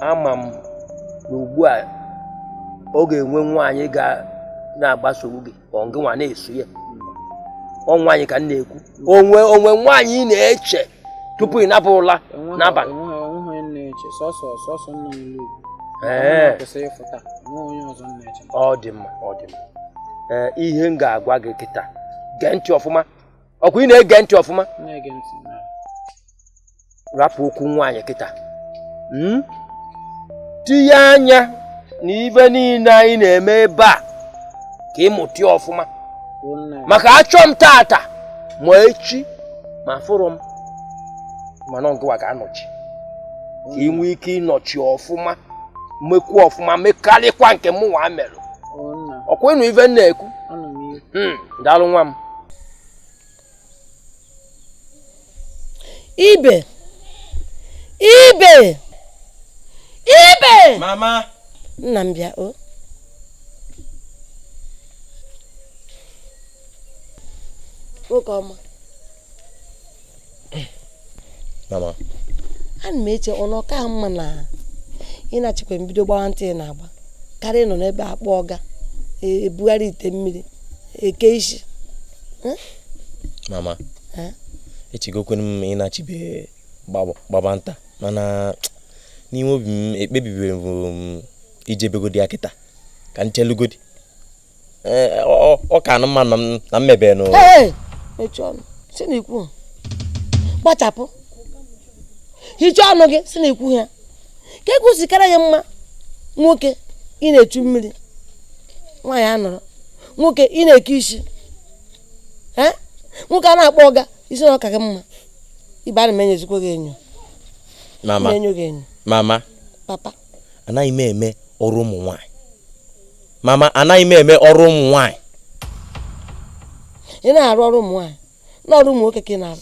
Ama m na ugbu a ọ ga-enwe nwaanyị ga na-agbaso gị, ọ gị nwa na-eso ya. Ọ nwaanyị ka m na-ekwu. Onwe nwaanyị ị na-eche tupu ị nabụ ụla n'abalị. Ọ dị mma, ọ dị mma. Ee, ihe m ga-agwa gị kịta, gee ntị ọfụma. Ọkwa ị na-ege ntị ọfụma? Rapụ okwu nwaanyị kịta. Tinye anya Na ife niile anyị na-eme ebe a ka ị mụta ya ọfụma. Maka achọ m tata ma echi ma fụrụ m mana ngụwa ga-anọchi ka ị nwee ike ịnọchi ọfụma mekwa ọfụma mekarịkwa nke mụ nwa merụ. Ọkwa ịnụ ife m na-ekwu? Daalụ nwa m. Ibe, Ibe, Ibe! Mama! Nna m bịa o. Nwoke ọma. Mama. Ana m eche ọnụ ọka mma na ị na-achịkwa mbido gbawa ntị na-agba karịa ịnọ n'ebe akpọ ọga ebugharị ite mmiri eke isi. Mama. Echegokwenu m ịnachibe gbaba nta mana n'ime obi m ekpebibere m ijebegodi ya kịta ka m chelugodi. Ọ ka anụ mma na mmebe nụ. Mechie ọnụ si na ikwu gbachapụ hichaa ọnụ gị si na ikwu ya ka egwusikara ya mma. Nwoke ị na-echu mmiri, nwaanyị anọrọ, nwoke ị na-eke isi, nwoke a na-akpọ ọga isi na ọka gị mma. Ibe ana m enyezikwa gị enyo. Mama, na-enyo gị enyo. Mama, papa, anaghị m eme ọrụ ụmụ nwaanyị. Mama, anaghị m eme ọrụ ụmụ nwaanyị. Ị na-arụ ọrụ ụmụ nwaanyị na ọrụ ụmụ nwoke ka ị na-arụ.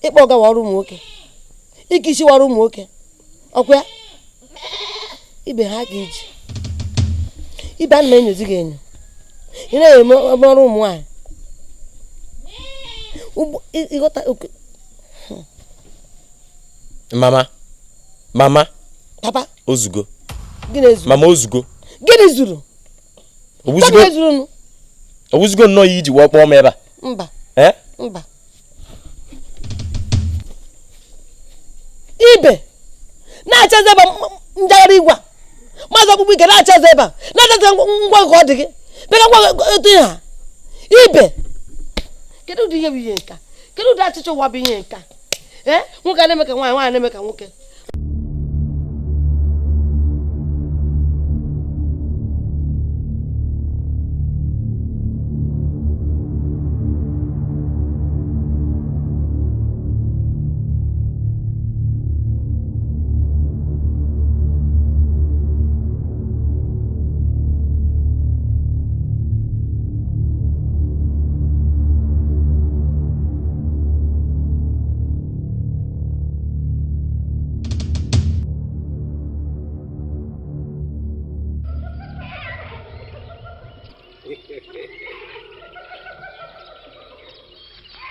Ịkpọ ọga wa ọrụ ụmụ nwoke, ike isi ọrụ ụmụ nwoke, ọkwa ya? Ibe ha ga iji. Ibe ana m enyozi gị enyo. Ị na-eme ọrụ ụmụ nwaanyị. Mama, mama, papa, ozugo. Gịnị ezuru? Mama, ozugo. Gịnị zuru? Ozugo. Ozugo nnọọ iji wee kpọọ m ebe a. Mba. Mba. Ibe na-achazi ebe njagharị igwe a, maazị ọkpụkpụ ike na-achazi ebe a, na-achazi ngwa ka ọ dị gị bịa ngwa etu ihe a. Ibe, kedu ụdị ihe bụ ihe nka? Kedu ụdị achịcha ụwa bụ ihe nka? Nwoke a na-eme ka nwaanyị, nwaanyị na-eme ka nwoke.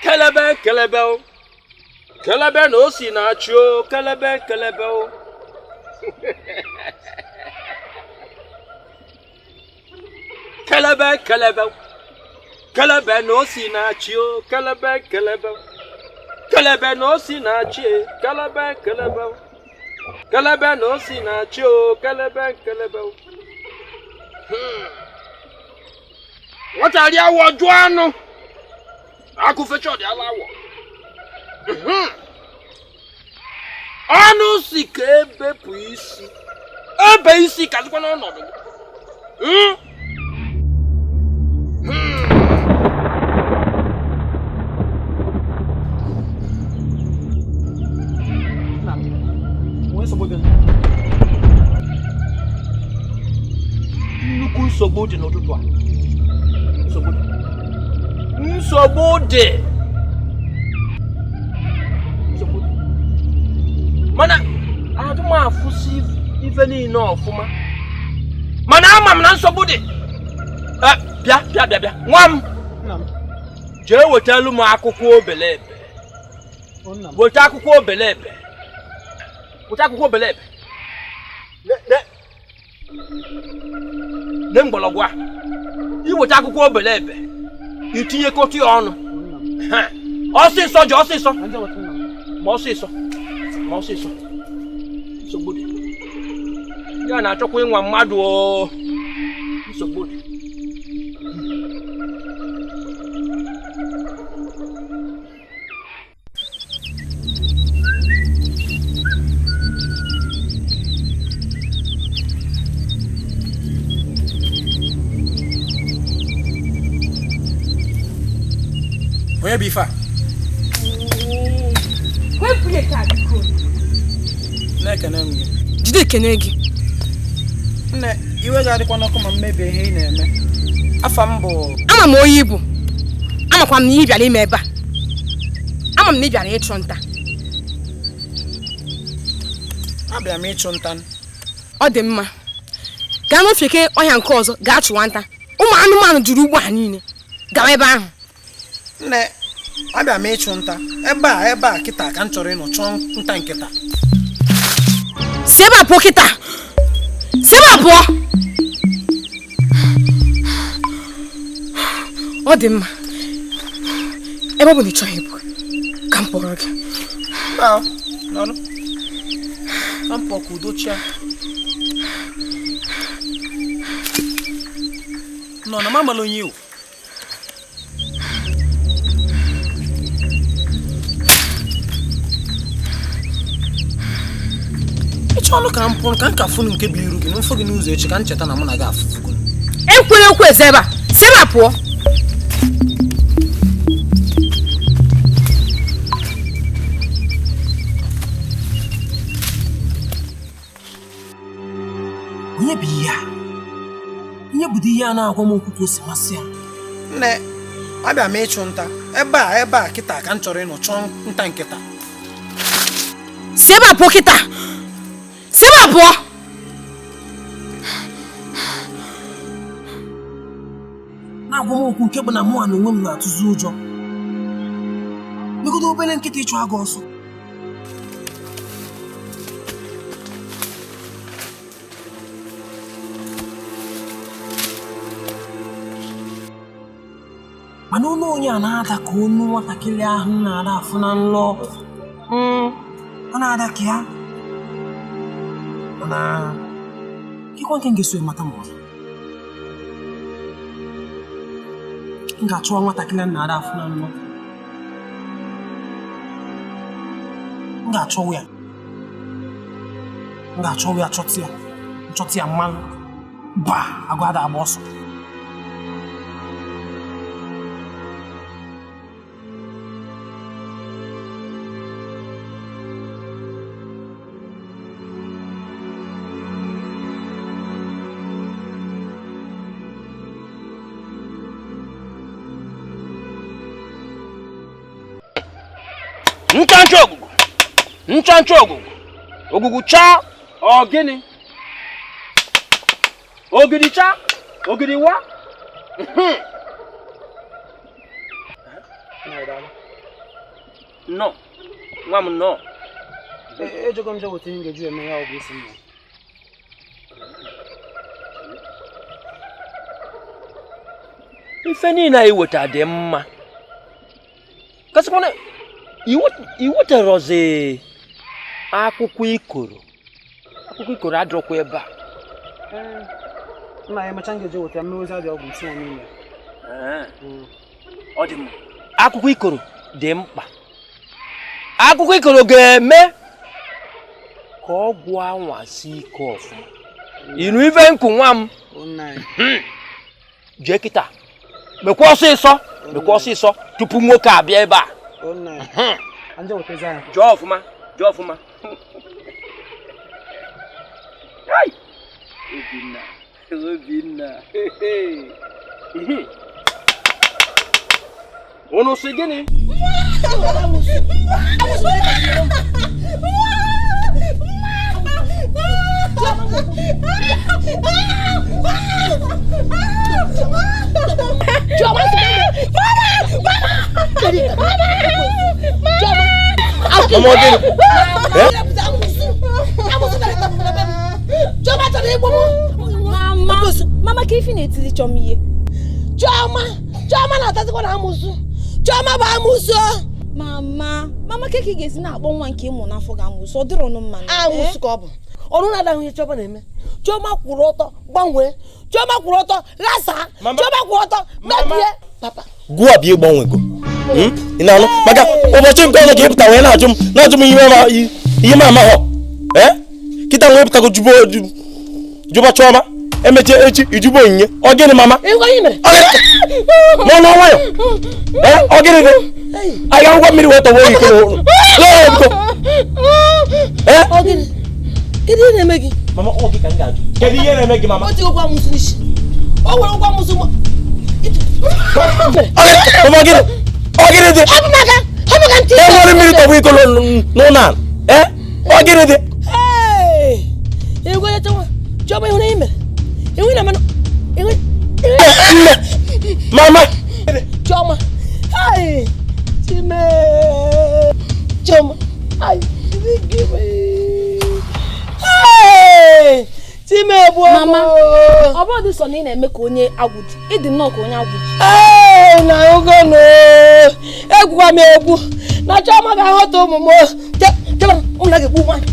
Kelebe kelebe o, kelebe na o si na-achị o, kelebe kelebe o. Kelebe kelebe o, kelebe na o si na-achị o, kelebe kelebe o, kelebe na o si na-achị e, kelebe kelebe o, kelebe na o si na-achị o, kelebe kelebe o. Nwata rie awọ jụọ anụ. Akụ fecha ọdị ala awọ. Anụ si ka ebepụ isi. Ebe isi ka dịkwa n'ọnọdụ gị. Nnukwu nsogbu dị n'ụtụtụ a. Nsogbu dị. Nsogbu dị. Nsogbu dị. Mana adị m afụsị ife niile ọfụma. Mana ama m na nsogbu dị. Bịa bịa bịa bịa. Nwa m. Jee wetelu m akwụkwọ obelebe. Weta akwụkwọ obelebe. Weta akwụkwọ obelebe. Ne mgbọrọgwụ a. Iweta akwụkwọ obelebe. Itinyekọta ya ọnụ. Ọsịsọ ji ọsịsọ. Ma ọsịsọ. Ma ọsịsọ. Nsogbu dị. Ya na-achọkwa ịnwa mmadụ o. Nsogbu dị. Onye bụ ife a? Wepụ ya ka biko. Na-ekene m gị. Jide ekene gị. Nne, iwe ga-adịkwa n'ọkụ ma m mebie ihe ị na-eme. Afa m bụ Ama m onye ibu. Amakwa m na ị bịara ime ebe a. Ama m na ị bịara ịchụ nta. Abịara m ịchụ nta. Ọ dị mma. Gaa n'ofeke ọhịa nke ọzọ gaa chụwa nta. Ụmụ anụmanụ juru ugbo a niile. Gawa ebe ahụ. Nne, abịara m ịchụ nta. Ebe a kịta ka m chọrọ ịnọ chụọ nta nkịta. Si ebe a pụọ kịta. Si ebe a pụọ. Ọ dị mma. Ebe ọ bụ na ị chọghị ịpụ, ka m kpọrọ gị. Nọnụ. Ka m pụọ ka udo chia. Nọ na m amala onye iwu. Ịchọ ọnụ ka m pụrụ ka m ka fụnụ nke bụ iru gị na mfụ gị n'ụzọ echi ka m cheta na mụ na gị afụfugo. Ekwela ekwe eze ebe a. Si ebe a pụọ. Onye bụ ihe a? Onye bụ ihe a na-agwa m okwu ka o si masị ya? Nne, abịara m ịchụ nta. Ebe a kịta ka m chọrọ ịnọ chụọ nta nkịta. Si ebe a pụọ kịta. Si ebe a pụọ. Na-agwa m okwu nke bụ na mụ na onwe m na-atụzi ụjọ. Megodo obere nkịta ịchụ agụ ọsọ. Mana ọnụ onye a na-ada ka ọnụ nwatakịrị ahụ na-ada afụ na nlọ. Ọ na-ada ka ya. Mana ịkwa nke m ga-eso mata m ọzọ. M ga-achọwa nwatakịrị ahụ na-ada afụ na nlọ. M ga-achọwa ya. M ga-achọwa ya chọta ya. Chọta ya mmanụ. Ba, agụ ada agba ọsọ. Ncha ogugu, ncha ogugu, ogugu cha, ọ gịnị? Ogidi cha, ogidi wa. No, nwa m no. Ejego m je weta ihe m ga-eji eme ya ọgwụ isi m. Ife niile anyị weta dị mma. Kasịkwana iweterọzi akwụkwọ ikoro. Akwụkwọ ikoro adịrọkwa ebe a. Nna ya emecha m ga-eje weta mmezi adị ọgwụ isi ya niile. Ọ dị mma. Akwụkwọ ikoro dị mkpa. Akwụkwọ ikoro ga-eme ka ọgwụ anwa si ike ọfụma. Ịnụ ife nkụ nwa m. Jee kịta. Mekwa ọsịsọ, mekwa ọsịsọ tupu nwoke abịa ebe a. Jụọ ọfụma, jụọ ọfụma. Obinna, Obinna. Unu sị gịnị? Mama, ka ife na-etiri chọm ihe. Chioma, Chioma na-atazikwa na amụsụ. Chioma bụ amụsụ. Mama, mama ka ị ga-esi na-akpọ nwa nke ịmụ n'afọ ga amụsụ, ọ dịrọ ọnụ mma. Amụsụ ka ọ bụ. Ọrụ na-adaghị ihe Chioma na-eme. Chioma kwụrụ ọtọ gbanwee. Chioma kwụrụ ọtọ ghasaa. Chioma kwụrụ ọtọ mebie. Papa. Gụọ bịa ịgbanwego. Ị na-anụ maka ụbọchị nke ọzọ ka ị pụta wee na-ajụ m ihe m amaghọ. Kịta wee pụtago jụba Chioma. Emeche echi ijubo onyinye. Ọ gịnị mama? N'ọnụ nwayọ. Ọ gịnị dị? Anyị ga-aṅụkwa mmiri wee tọgbọ iko n'ụlọ. Ọ gịnị? Kedu ihe na-eme gị? Mama, ọ gị ka m ga-ajụ. Kedu ihe na-eme gị, mama? O tigokwa amụsụ n'isi. O were ụgwọ amụsụ m. Mama, gịnị? Ọ gịnị dị? Hapụ m aka! Hapụ ka m tinye! E nwere mmiri tọgbọ iko n'ụlọ a. Ee? Ọ gịnị dị? Ee! Igwe ya chọwa. Chọba ịhụrụ ihe mere. Ịhụ na mmanụ. Ịhụ. Nne! Mama! Chioma! Ai! Chime! Chioma! Ai! Hey! Chime bụ Mama, ọ bụrụ dị sọ na ị na-eme ka onye agwụ ji, ịdị nnọọ ka onye agwụ ji. Ee, na ogo no. Egwukwa m egwu. Na Chioma ga-aghọta ụmụ m. Chema, ụmụ na ga-egbu nwaanyị.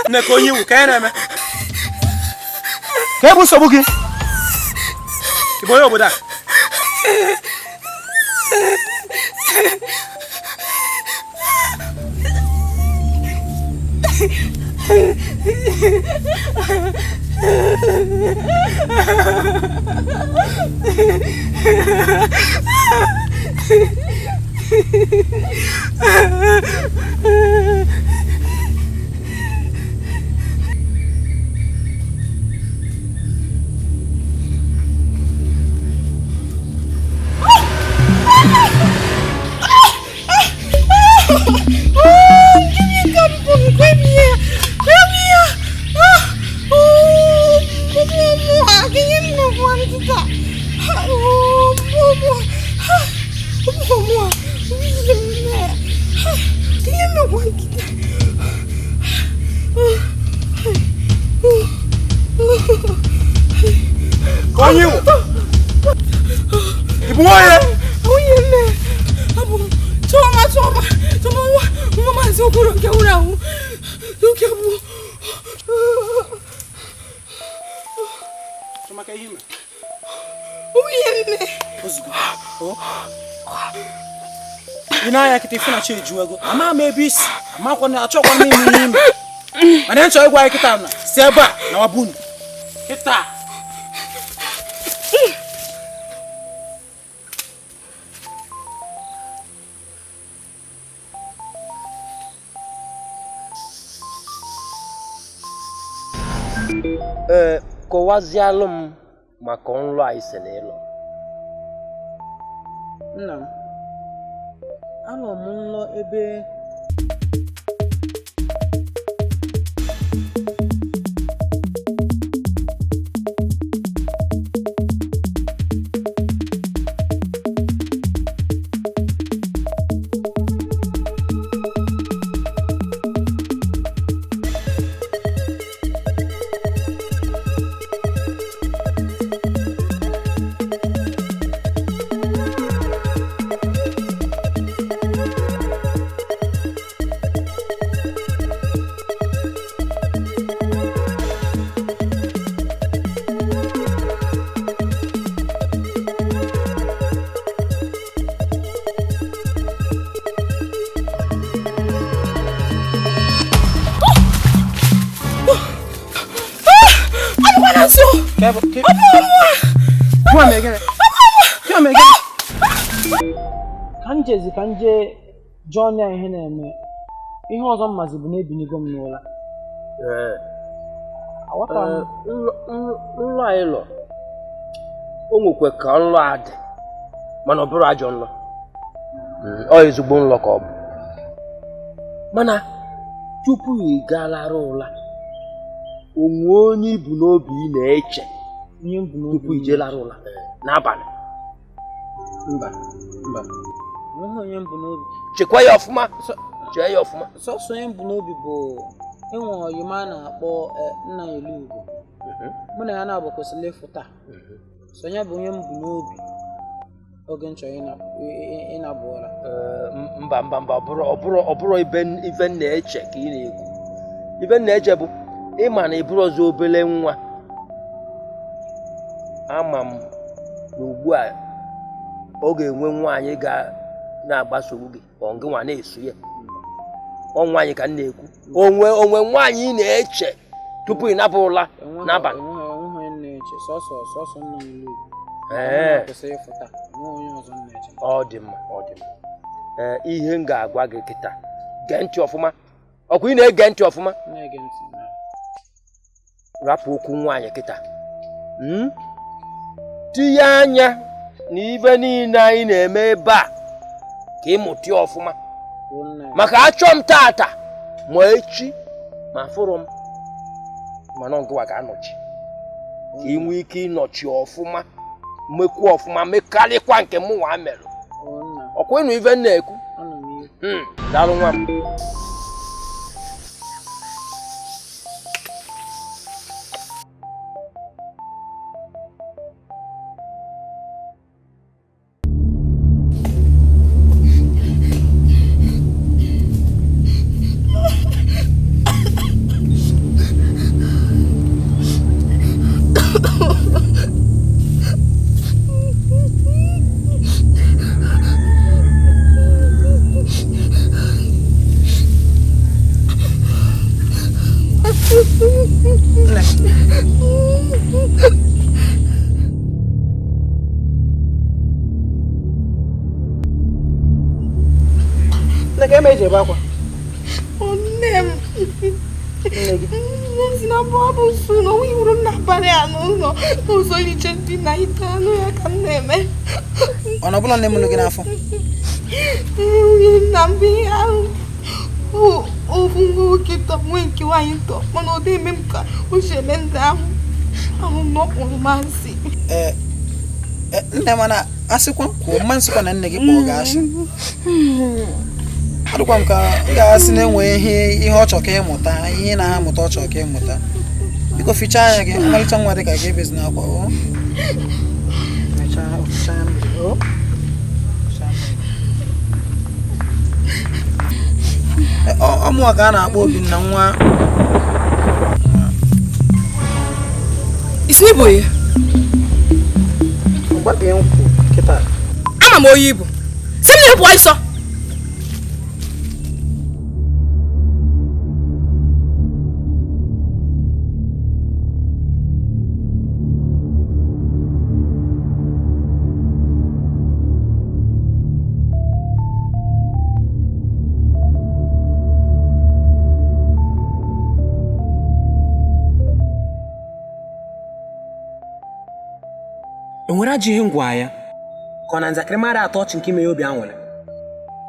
Nne ka onye iwu ka ya na-eme ka ebu nsogbu gị ị bụ onye obodo a Ị na-anya kịta ifu na chi eju ego ama m ebe isi amakwa na achọkwa m ime ihe ime mana nchọ ịgwa anyị kịta na si ebe a na wabunu kịta. Ee, kọwazialụ m maka nlọ a isi na ịlọ. Nna m, anọ m nlọ ebe ka m jezi ka m jee jụọ ya ihe na-eme. Ihe ọzọ mmazi bụ na ebinigo m n'ụra. Nlọ anyị lọ o nwekwe ka nlọ a dị mana ọ bụrụ ajọ nlọ, ọ ezigbo nlọ ka ọ bụ. Mana tupu ị gaa lara ụla, onwe onye ibu n'obi ị na-eche tupu i jee lara ụla n'abalị? Mba, mba, onye mbụ n'obi. Chekwa ya ọfụma, chee ya ọfụma. Sọsọ onye mbụ n'obi bụ enwe ọyịm a na-akpọ nna Elugo. Mụ na ya na-abụ kwesịrị ịfụ taa. So ya bụ onye mbụ n'obi oge nchọ ịnabụ ụra. Mba mba mba, ọ bụrụ ife na-eche ka ị na-ekwu. Ife na-eche bụ ịma na ịbụrụ ọzọ obele nwa. Ama m na ugbu a ọ ga-enwe nwaanyị ga na-agbasogbu gị, ọ gị nwa na-eso ya. Ọ nwaanyị ka m na-ekwu. Onwe nwaanyị ị na-eche tupu ị nabụ ụla n'abalị? Ọ dị mma, ọ dị mma. Ee, ihe m ga-agwa gị kịta, gee ntị ọfụma. Ọkwa ị na-ege ntị ọfụma? Rapụ okwu nwaanyị kịta. Tinye anya na ife niile anyị na-eme ebe a ka ị mụta ọfụma. Maka achọ m tata ma echi ma fụrụ m mana ọgụwa ga-anọchi, ka ị nwee ike ịnọchi ọfụma, mekwa ọfụma, mekarịkwa nke mụ nwa mere. Ọkwa ịnụ ife m na-ekwu? Daalụ nwa m. Nne m, nne m si na bụ su na onwe iwuru m n'abalị a n'ụlọ n'ụzọ iche ndị na ite anụ ya ka m na-eme. Ọ na ọbụla nne m nụ gị n'afọ? Nwunye nna m bụ ihe ahụ ofu nwa nwoke tọ nwee nke nwaanyị tọ, mana ọ dị-eme m ka o si eme ndị ahụ ahụ m na ọ kpọrọ m asị. Nne mana asịkwa kwuo mma nsịkwa na nne gị kpọọ gị asị. Adịkwa m ka m ga-asị na enwe ihe ọ chọrọ ka ịmụta, ihe na-amụta ọ chọrọ ka ịmụta. Biko fichaa anya gị, ọmalịcha nwa dị ka gị ebezi n'akwa o. Ọmụwa ka a na-akpọ Obinna nwa. Isi n'ịbụ ya? Ama m onye ibu. Si m na-epụ ọsọ. Enwere ajọ ihe ngwa ya ka ọ na njakịrị mara atọ ọchị nke ime ya obi anwụrụ.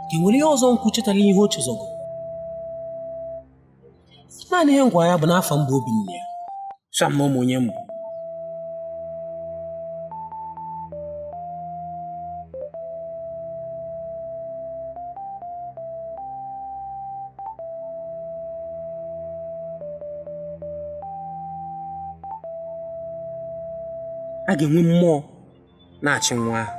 Ka enwere ihe ọzọ nkwu chetara ihe o chezogo. Naanị ihe ngwa ya bụ n'afọ mbụ Obinna ya sam na ụmụ onye mbụ. A ga-enwe mmụọ na-achị nwa ahụ.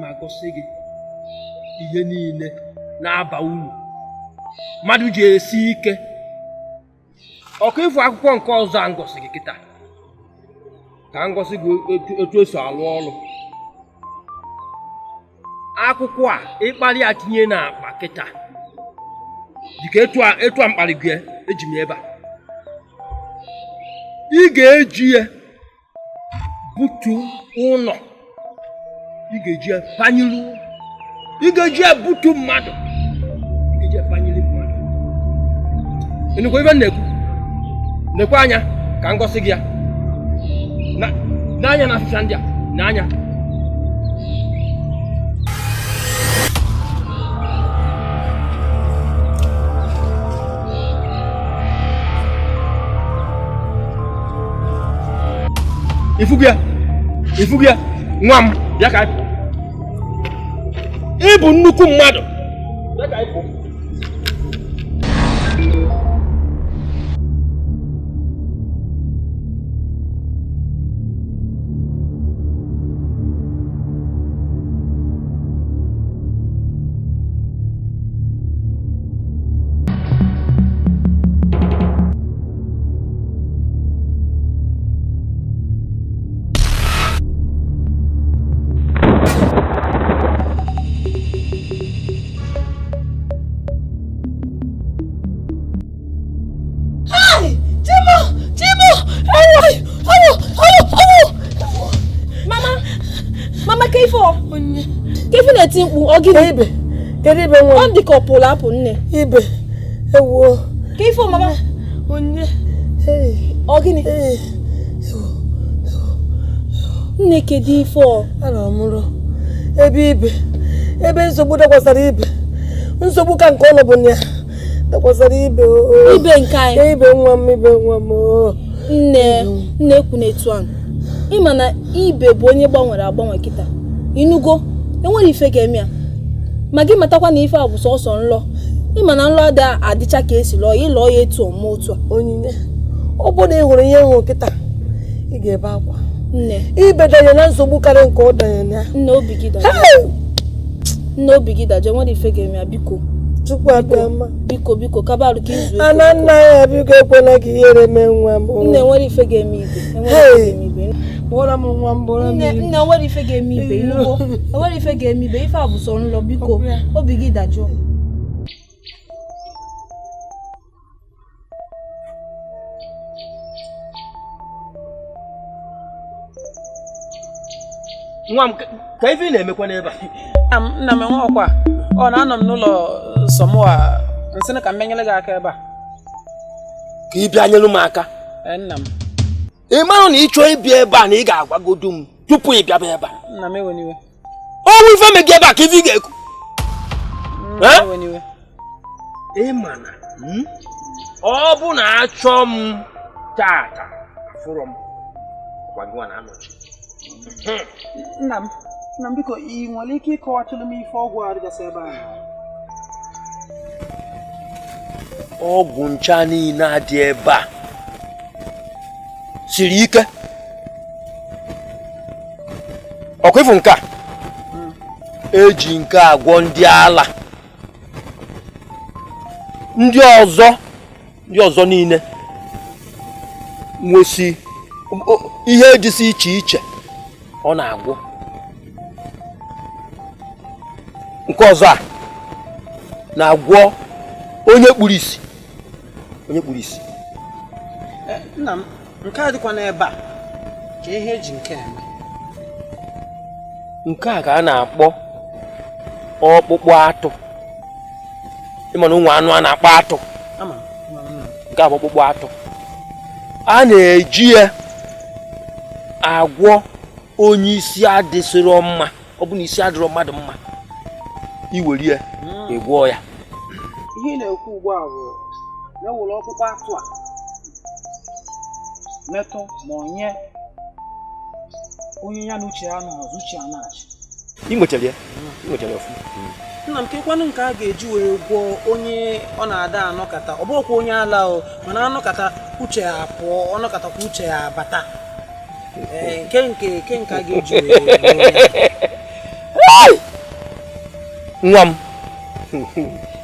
Ana m agọsị gị ihe niile na-aba uru mmadụ ji esi ike. Ọkụ ịfụ akwụkwọ nke ọzọ a ngọsị gị kịta ka ngọsị gị etu esi alụ ọrụ. Akwụkwọ a ịkpali ya tinye n'akpa kịta dịka etu a mkpali gị eji m ebe a. Ị ga-eji ya butu ụlọ, ị ga-eji ya panyelu, ị ga-eji ya butu mmadụ, ị ga-eji ya panyelu mmadụ. Ịnụkwa ibe m na-ekwu? Nekwa anya ka ngọsị gị ya n'anya na afịfịa ndị a n'anya. Ifugu ya, nwa m, bịa ka anyị pụọ. Ị bụ nnukwu mmadụ. Bịa ka anyị pụọ. Na-eti mkpu ọ gịnị? Ibe, kedu ibe nwa? Ọ dị ka ọ pụrụ apụ nne. Ibe, ewuo. Ka ifo mama. Onye. Ọ gịnị? Nne kedu ifo? Ana m nrọ. Ebe ibe, ebe nsogbu dakwasara ibe. Nsogbu ka nke ọnọ bụ na ya dakwasara ibe. Ibe nke anyị. Ibe nwa m, ibe nwa m. Nne, nne ekwu na-etu ahụ. Ịma na ibe bụ onye gbanwere agbanwe kịta. Ịnụgo? Enwere ife ga-eme ya ma gị matakwa na ife a bụ sọsọ nlọ. Ịma na nlọ ada adịcha ka esi lọọ ya, ịlọọ ya etu ọma otu a. Onyinye, ọ bụrụ na ị hụrụ ihe hụrụ kịta, ị ga-ebe akwa. Nne, ibe danye na nsogbu karịa nke ọ danye na ya. Nne obi gị dajọ. Nne obi gị dajọ, enwere ife ga-eme ya biko. Chukwu abịa mma. Biko biko kabarụ ka izu. Ana nna ya biko ekwela ka ihere mee nwa m. Nne enwere ife ga-eme ibe. Enwere ife ga-eme ibe. Bụọra m nwa m, bụọra m. Nne enwere ife ga-eme ibe, ịnụgo? Enwere ife ga-eme ibe, ife a bụ sọ nlọ biko. Obi gị dajụọ. Nwa m, ka ife ị na-emekwa n'ebe a? Nna m enwe ọkwa. Ọ na-anọ m n'ụlọ sọmụa nsị na ka m menyere gị aka ebe a. Ka ị bịa nyere m aka. Nna m. Ị mara na ị chọọ ịbịa ebe a na ị ga-agwagodu m tupu ị bịaba ebe a. Nna m ewe n'iwe. Ọnwụ ife me gị ebe a ka ife ị ga-ekwu. Ewe n'iwe. Ị ma na ọ bụ na achọ m tata afụrọ m gwa gị nwa na-anọchi. Nna m biko ị nwere ike ịkọwatụrụ m ife ọgwụ a dịgasị ebe a? Ọgwụ ncha niile adị ebe a siri ike. Ọkwa ịfụ nke a eji nke agwọ ndị ala, ndị ọzọ niile nwesi ihe dịsị iche iche ọ na-agwọ. Nke ọzọ a na-agwọ onye kpuru isi, onye kpuru isi. Nna m, nke a dịkwa n'ebe a ka ihe eji nke eme. Nke a ka a na-akpọ ọkpụkpụ atụ. Ịma na ụmụ anụ a na-akpọ atụ. Nke a bụ ọkpụkpụ atụ. A na-eji ya agwọ onye isi adịsịrọ mma. Ọ bụ na isi adịrọ mmadụ mma, iwere ya ịgwọ ya. Ihe ị na-ekwu ugbu a bụ na ewere ọkpụkpụ atụ a metụ ma ọ nye onye ya na uche ya nọ ọzọ, uche ya na-achị. Ị nwetara ya? Ị nwetara ya ọfụma. Nna m, kekwanụ nke a ga-eji were gwọọ onye ọ na-ada anọkata, ọ bụghịkwa onye ala o, mana anọkata uche ya apụọ, ọ nọkatakwa uche ya abata. Nke nke nke a ga-eji were gwọọ onye. Nwa m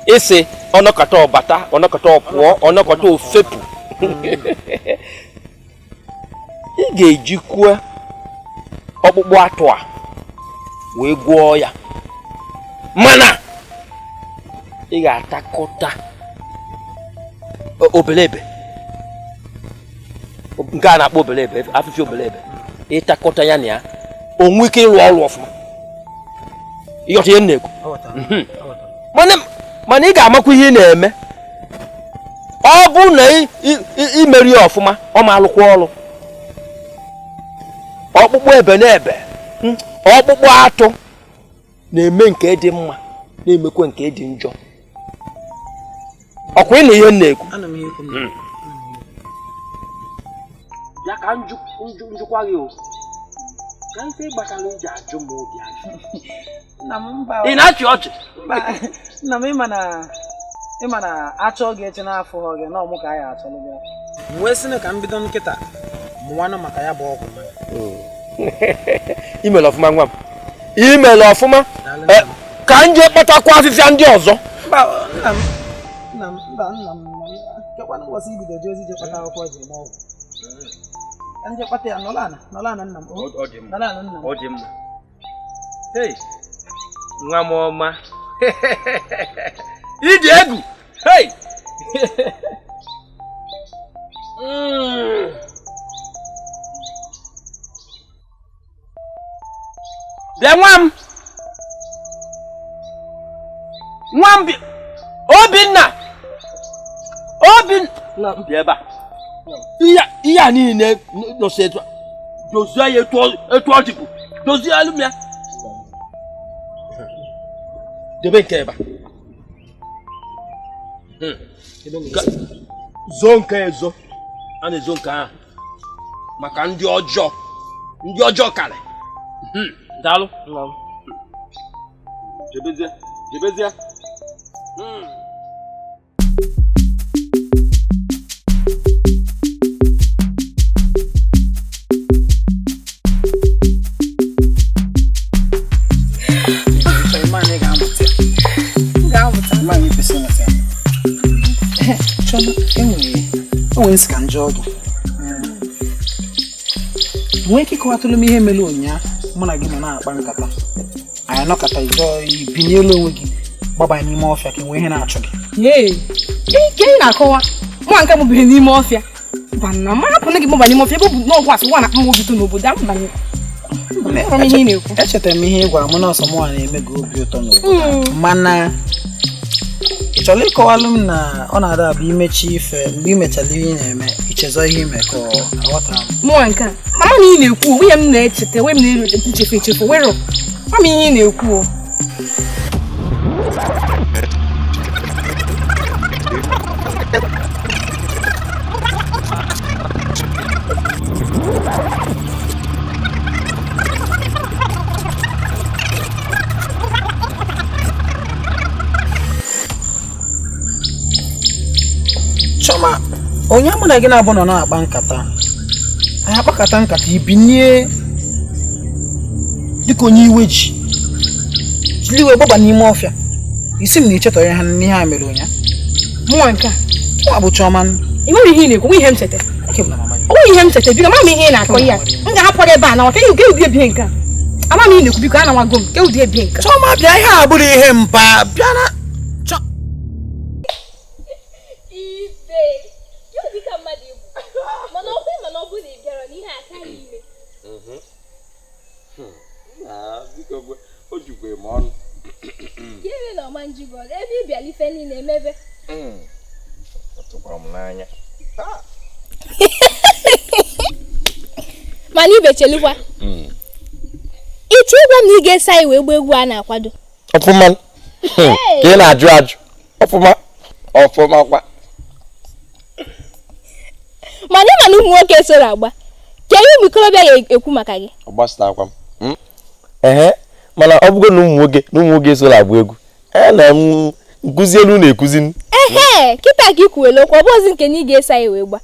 ese ọnọkọta ọbata ọnọkọta ọpụọ ọnọkọta ofepụ ị ga-ejikwa ọkpụkpụ atụ a wee gwọọ ya mana ị ga-atakọta obelebe nke a na-akpọ obelebe afịfịa obelebe ịtakọta ya na ya o nwee ike ịrụ ọrụ ọfụma ịghọta ihe m na-ekwu. Mana ị ga-amakwa ihe ị na-eme ọ bụ na imeri ya ọfụma ọ ma alụkwa ọrụ ọkpụkpụ ebe na ebe ọkpụkpụ atụ na-eme nke dị mma na-emekwa nke dị njọ ọkwa ị na ihe m na-ekwu. Ya ka njụkwa gị o ka ife gbasara nji ajụ m obi ajụ. Ị na-achị ọchị? Nna m ịma na achọ gị eche n'afọ gị na ọmụ ka anyị achọlụ gị. M wee sị na ka m bido nkịta mụwanụ maka ya bụ ọgwụ. Imere ọfụma nwa m. Imere ọfụma. Ka m jee kpatakwa afịfịa ndị ọzọ. Mba nna m kekwanụ ụbọchị ibido jee ozi jee kpata akwụkwọ ji eme ọgwụ. Ka m jee kpata ya nọla ana nna m. Nọla ana nna m. Ọ dị mma. Hey, nwa m ọma. Ịdị egwu. Hey. Bịa nwa m. Nwa m Obinna. Obinna bịa ebe a. Ihe a niile nọsị etu a. Dozie ya etu ọ dịbụ. Dozie alụ m ya. Debe nke ebe a. Zoo nke ezo. A na-ezo nke ahụ maka ndị ọjọọ. Ndị ọjọọ karị. Daalụ. Jebezie. Jebezie. O nwere nsị ka njọ gị. Nwee ike ịkọwatụlụ m ihe mere ụnyaahụ mụ na gị nọ na-akpa nkata anyị nọkọta ibinye elu onwe gị gbaba n'ime ọfịa ka nwee ihe na-achụ gị. Ke ị na-akọwa mụ nke m biri n'ime ọfịa bana ma hapụ na gị gbaba n'ime ọfịa ebe ọ bụ n'ọgwụ asị nwa na-akpa m obi ụtọ n'obodo a mbanye. Echetara m ihe ị gwara m na ọsọ mụnwa na-eme gị obi ụtọ n'obodo mana ị chọrọ ịkọwalụ m na ọ na-ada abụ imechi ife mgbe ị mechara ihe ị na-eme ichezọ ihe ime ka aghọtara m. Mụnwa nke a mama na ị na-ekwu nwunye m na-echeta nwe m na-echefu echefu were mama ihe ị na-ekwu. Chioma, onye mụ na gị na-abụ nọ na-akpa nkata anyị akpakọta nkata ibinye dịka onye iwe ji jiri iwe gbaba n'ime ọfịa isi m na-echetọ ya n'ihe a mere ụnya. Mụnwa nke a nwa bụ Chioma. Ị nwere ihe ị na-ekwu ihe m cheta onwe ihe m cheta biko ama m ihe ị na-akọ ya m ga-ahapụ gị ebe a nawa ke ụdị ebie nke a ama m ihe na-ekwu biko anawago m ke ụdị ebie nke a. Chioma bịa ihe a bụrụ ihe mpa bịa na mana ibe chelukwa ịchọ ịgwa m na ị ga-esa anyị wee gba egwu a na-akwado ọfụma ka ị na-ajụ ajụ ọfụma ọfụma kwa mana ịma na ụmụ nwoke soro agba ka ihe ụmụ ikorobịa ga-ekwu maka gị ọ gbasakwa m ehe mana ọ bụgo na ụmụ nwoke soro agba egwu na m nkụzi elu na-ekuzi ehe kịta ka ị kwuwere okwu ọ bụ ozi nke na ị ga-esa anyị wee gba.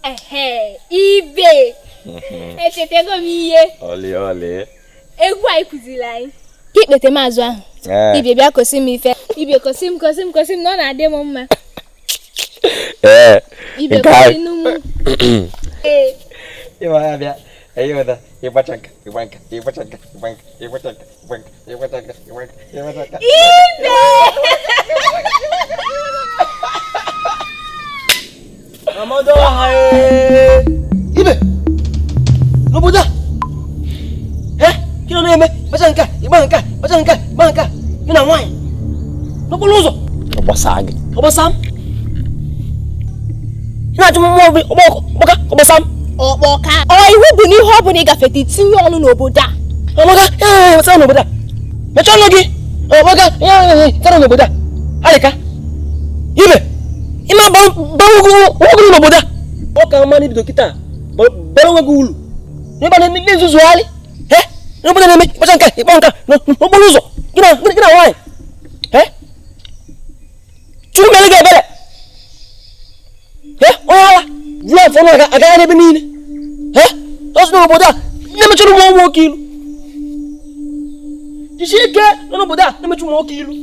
Ehe ibe echetego m ihe Egwu anyị kụziri anyị ka ikpete maazụ ahụ. Ibe bịa kosi m ife. Ibe kosi m kosi m kosi m na ọ na-adị m mma. Ee. Ibe kosi m. Ee. Ịwa ya bịa. Ịghọta ịgbacha nka ịgba nka ịgbacha nka ịgba nka ịgbacha nka ịgba nka ịgbacha nka ịgba nka ịgbacha nka. Ibe! Amado ibe n'obodo a gịnị na-eme ịgbacha nka ịgba nka ịgbacha nka ịgba nka gị na nwaanyị n'okporo ụzọ ọgbasa gị ọgbasa m ị na-achụ mmụọ ọgbaka ọgbasa m ọkpọka ọ iwu bụ na ihe ọ bụla ịgafete itinye ọnụ n'obodo a ọgbaka ya n'obodo a mechaa ọnụ gị ọgbaka ya n'obodo a alịka ibe ịma gbanwe n'obodo a ọ ka mma n'ibido kịta bara onwe gị uru n'ịba na-ezuzugharị n'obodo na-eme ịkpacha nka ịkpa nka n'okporo ụzọ gị na nwaanyị Chukwu mere gị ebere onye ala vụrụ afọ ọnụ agaghị n'ebe niile ọsọ n'obodo a na-emechara ụmụ nwoke ilu jisie ike nọ n'obodo a na-emecha ụmụ nwoke ilu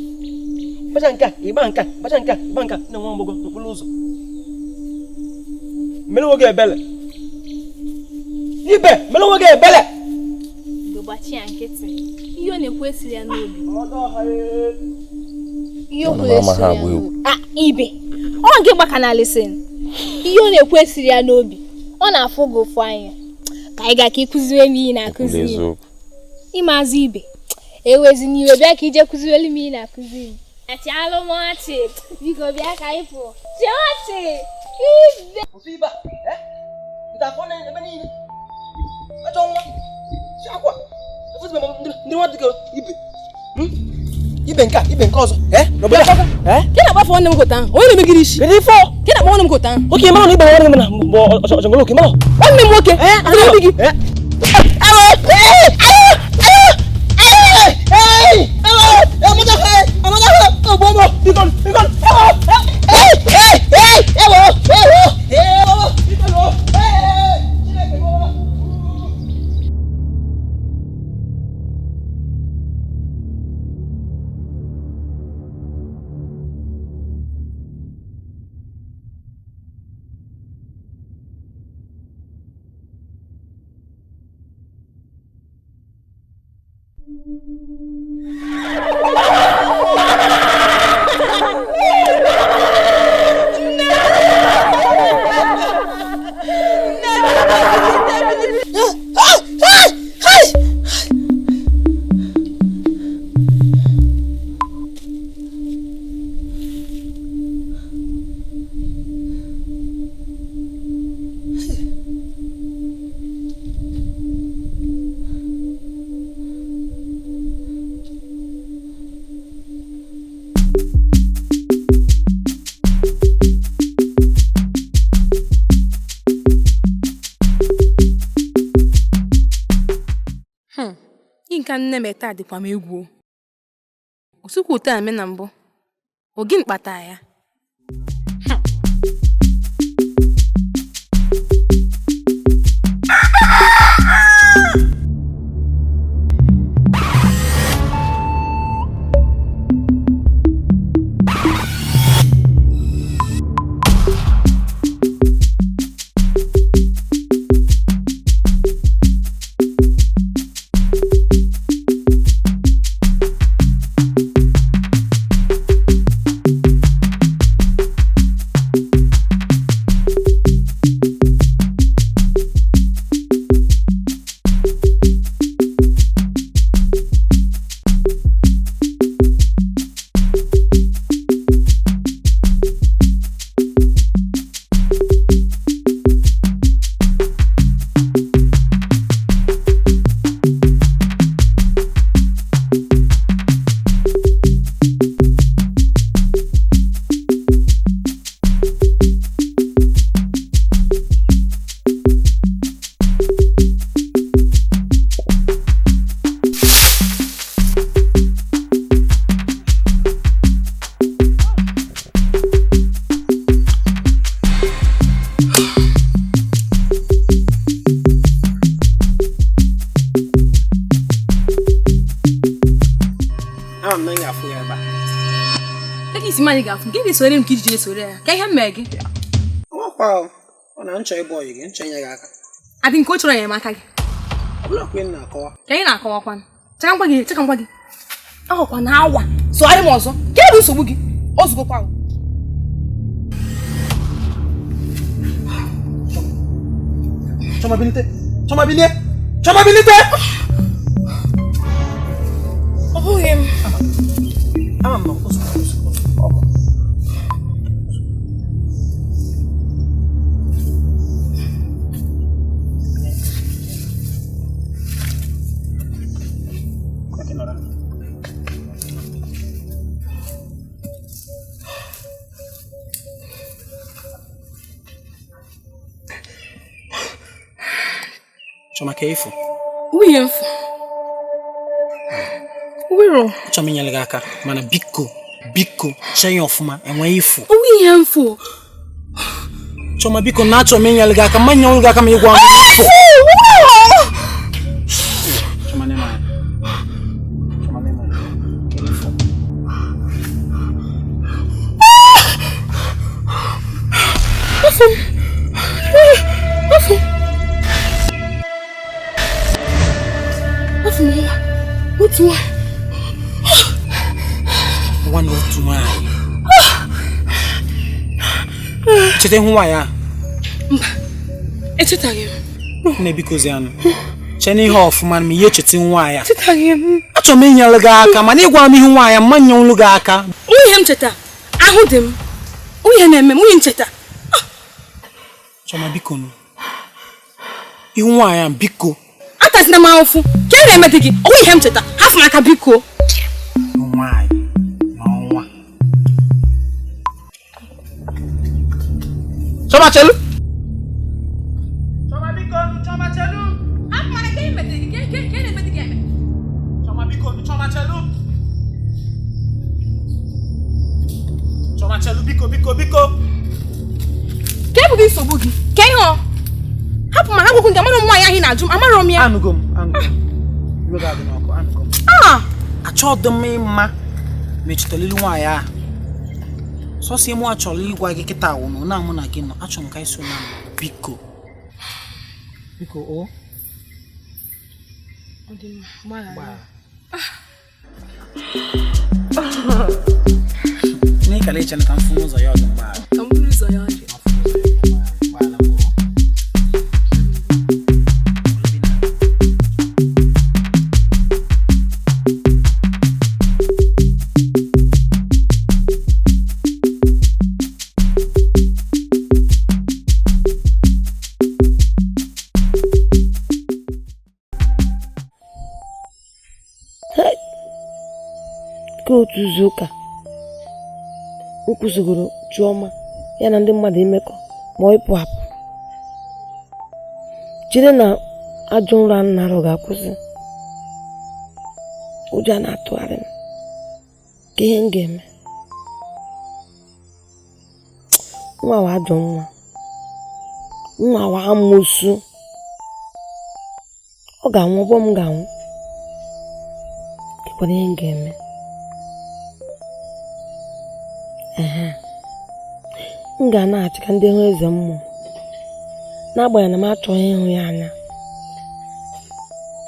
kpacha nka ịgba nka kpacha nka ịgba nka na nwa agbọghọ n'okporo ụzọ mere onwe gị ebere ibe mere onwe gị ebere gbachi ya nkịtị ihe ọ na-ekwu esiri ya n'obi ihe o kwuru esiri ya n'obi ibe ọ gị gbaka na lesin ihe ọ na-ekwu esiri ya n'obi ọ na-afụ gị ụfụ anya ka anyị ga ka ịkụziwe m ihe na-akụzi ịmazụ ibe ewezi n'iwe bịa ka ije kụziwelu m ihe na-akụzi m achịalụ m ọchị biko bịa ka anyị pụọ chịa ọchị ibe ibe nke ibe nke ọzọ n'obodo a ke na-akpafu nwanne m kota ahụ onye na-emegide isi kedu ife ke na-akpa nwanne m kota ahụ oke mara na ibe nwanne m na bụ ọchọngolo oke mara nwanne m nwoke adịghị gị Nka nne m taa dịkwa m egwu osukwu taa eme na mbụ o gịnị kpatara ya Ka isi mmadụ ga-afụ gị na-esore m ka ijiji na-esore ya ka ihe m mee gị. Ọkwa ọ na nchọ ịbụ ọyị gị nchọ inye gị aka. Adị nke o chọrọ enyemaka gị. Ọ bụla kwe m na-akọwa. Ka ị na-akọwakwa. Cheka ngwa gị, cheka ngwa gị. Ahụkwa na awa. Sụgharị m ọzọ. Ka bụ nsogbu gị? O zugokwa. Choma bilite. Choma bilie. Choma bilite. Ọ bụghị m. Ama m na ọ bụ. Choma ka ifo. Nwunye mfu. Wero. Achọrọ m inyere gị aka mana biko biko chee ya ọfụma enwe ifo. Nwunye mfu. Choma biko na achọrọ m inyere gị aka ma nyenwụ gị aka ma ịgwa m ifo. Choma ne ma. Choma ne ma. Ifo. Ifo. Ifo. Otu nwa na otu nwaanyị. Cheta ịhụ nwaanyị ahụ? Mba, echetaghị m. Nne biko zi anụ. Chee n'ihe ọfụma ma ihe echeta nwaanyị a. Echetaghị m. Achọrọ m inyere gị aka mana ịgwa m ihu nwaanyị a mma nyenwụlụ gị aka. Nwunye m cheta, ahụ dị m. Nwunye na-eme m, nwunye m cheta. Choma biko nụ. Ihu nwaanyị a biko. Atazina m ahụfụ. Ka ị na-eme dị gị, ọ ihe m cheta, hafụ m aka biko. Nwaanyị na ọnwa. Choma chelu. Choma biko, Choma chelu. Hafụ m aka ka ị mete gị, ka ị na-eme dị gị eme. Choma biko, Choma chelu. Choma chelu biko biko biko. Ka ebu gị nsogbu gị, ka ihe ọ. Hapụ ma agwụkwụ nke amara m nwaanyị ahụ na-ajụ m, amara m ya. Anụgo m, anụgo m. Iwe ga-adị n'ọkụ, anụgo m. Achọghị m ịma ma echetara ilu nwaanyị ahụ. Sọsọ mụ achọrọ ịgwa gị kịta awụ na mụ na gị nọ, achọrọ m ka anyị so na biko. Biko o. Ọ dị mma, gbaghara. N'ịkala iche na ka m fụ n'ụzọ ya ọ dị mgbaghara. Ka m buru ụzọ ya ọ dị. Otu izu ụka m kwụsịgoro Chioma ya na ndị mmadụ imekọ ma ọ ịpụ apụ chere na ajọ nrọ a na-arụ ga-akwụsị. Ụjọ a na-atụgharị m ka ihe m ga-eme. Nwa wa ajọ nwa, nwa wa amoosu, ọ ga-anwụ ọbọ m ga-anwụ. Kekwana ihe m ga-eme. M ga na-achị ka ndị hụ eze mmụọ n'agbanyeghị na m achọghị ịhụ ya anya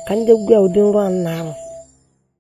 ka ndị gwa ụdị nrọ a na-arụ.